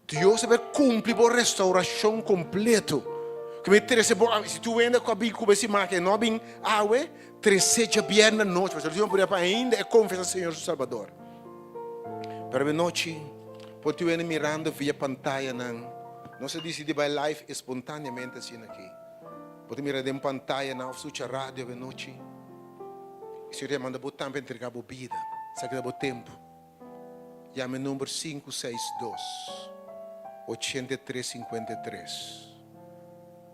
Dios a bai kumpli bo restaurashon kompleto. Ku mi trese bo, si tur hende ku a bin ku bo e siman aki no a bin awe, trese djabièrnè anochi, pasobra Dios no por pa ainda e konfesá Señor su Salbador. Pero awe nochi por tin hende mirando via pantayanan. Nos a disidí bai live espontaneamente asina aki. Bo ta mira den pantayanan òf skucha radio awe nochi. E Señor ta manda bo tambe entregá bo bida. Esaki ta bo tempu. Yama e number 562 8353.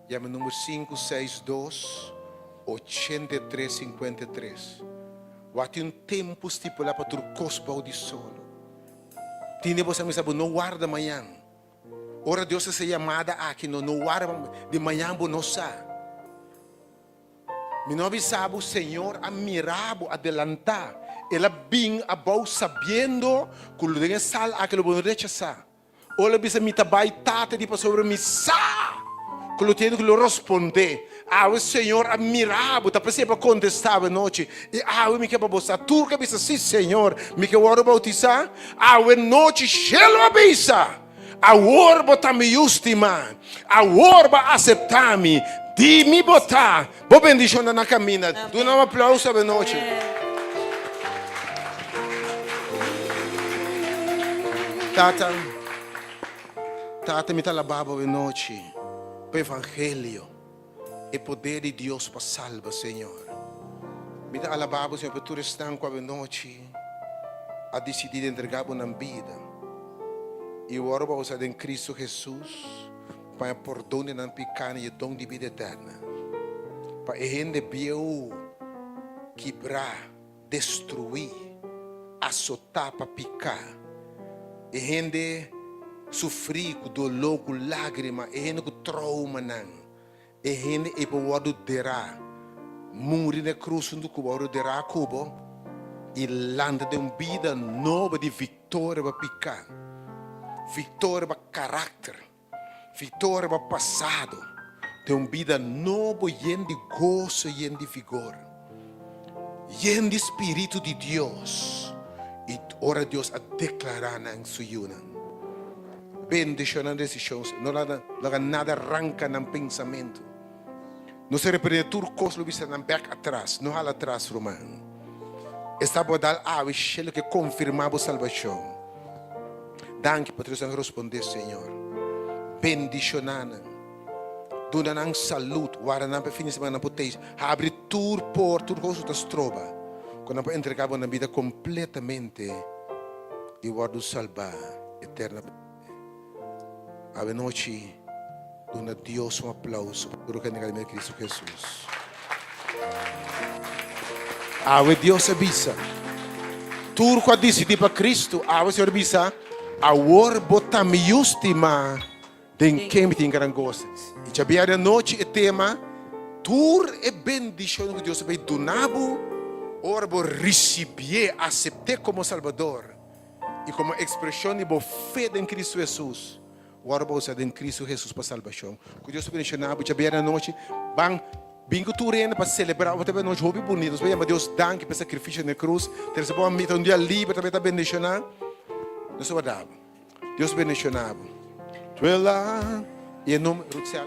Yama e number 562 8353. Wak tin un tempu stipulá pa tur kos bou di solo. Tin di boso a misa bo no warda mañan. Ora Dios hasi e yamada aki no no warda di mañan bo no sa. Mi no a bisa bo, Señor a mira bo adelantá. El a bin abou sabiendo ku lo den e sal aki lo bo no rechasá. Ora el a bisa, Mi ta bai Tata di pasobra mi sa ku lo tene ku lo rospondé. Awe Señor a mira bo, ta p'esei bo a kontestá awe nochi. I awe mi ke pa bo sa. Tur ku a bisa, Sí, Señor, mi ke wòrdu boutisá. Awe nochi shelu a bisa. Awor bo ta mi yu stimá. Awor bo a aseptá mi. Di mi bo ta. Bo bendishon ta na kaminda. Duna un aplauso avenochi. Tata, Tata mi ta alabá bo avenochi pa evangelio, e poder di Dios pa salba, Señor. Mi ta alabá bo, Señor, pa tur esnan ku avenochi a disidí di entregá bo nan bida i wòrdu bausá den Kristu Hesus pa e pordon di nan pikánan i e don di bida eterna. Pa e hende bieu kibrá, destruí, asotá pa piká, e hende sufrí ku doló, ku lágrima, e hende ku troumanan, E hende ei por wòrdu derá, muri na e krus huntu ku bo, wòrdu derá ku bo i lanta den un bida nobo di viktoria riba piká, viktoria riba karakter, viktoria riba pasado, den un bida nobo yen di goso, yen di vigor, yen di spiritu di Dios. I ora Dios a deklará nan su yunan. Bendiciona nan decision, no laga nada ranca nan pensamento. Nos a reprende tur cos lo bisa nan bek atras, no hala atras ruman. Esta bo dal awe shelo ke confirma bo salbacion. Danki pa tur esnan ke responde Señor. Bendiciona nan. Duna nan salud, warda nan pa e fin di semana nan por teis. Habri tur por, tur cos ku ta stroba ku nan por entrega bo nan bida completamente i wordo salba. Eternamente. Awe nochi duna Dios un aplauso pa tur loke a nega di Cristo Jesus. Awe Dios a bisa, tur ku a disidí pa Cristo, awe Señor a bisa, awor bo ta mi yu stimá, den ken mi tin gran goso. I djabièrnè anochi e tema, tur e bendishonnan ku Dios a bai duna bo, ora bo risibié, asept'é komo Salbador. I komo ekspreshon di bo fe den Kristu Hesus, wòrdu bausá den Kristu Hesus pa salbashon. Ku Dios ta bendishoná bo djabièrnè anochi. Ban bin ku tur hende pa selebrá bo ta anochi hopi bunita. Nos por yama Dios danki pa e sakrifisio na e krus. Trese bo amiga, ta un dia liber tambe ta bendishoná. Nos ta warda bo. Dios bendishoná bo. Tuela i e nomber Rutsel.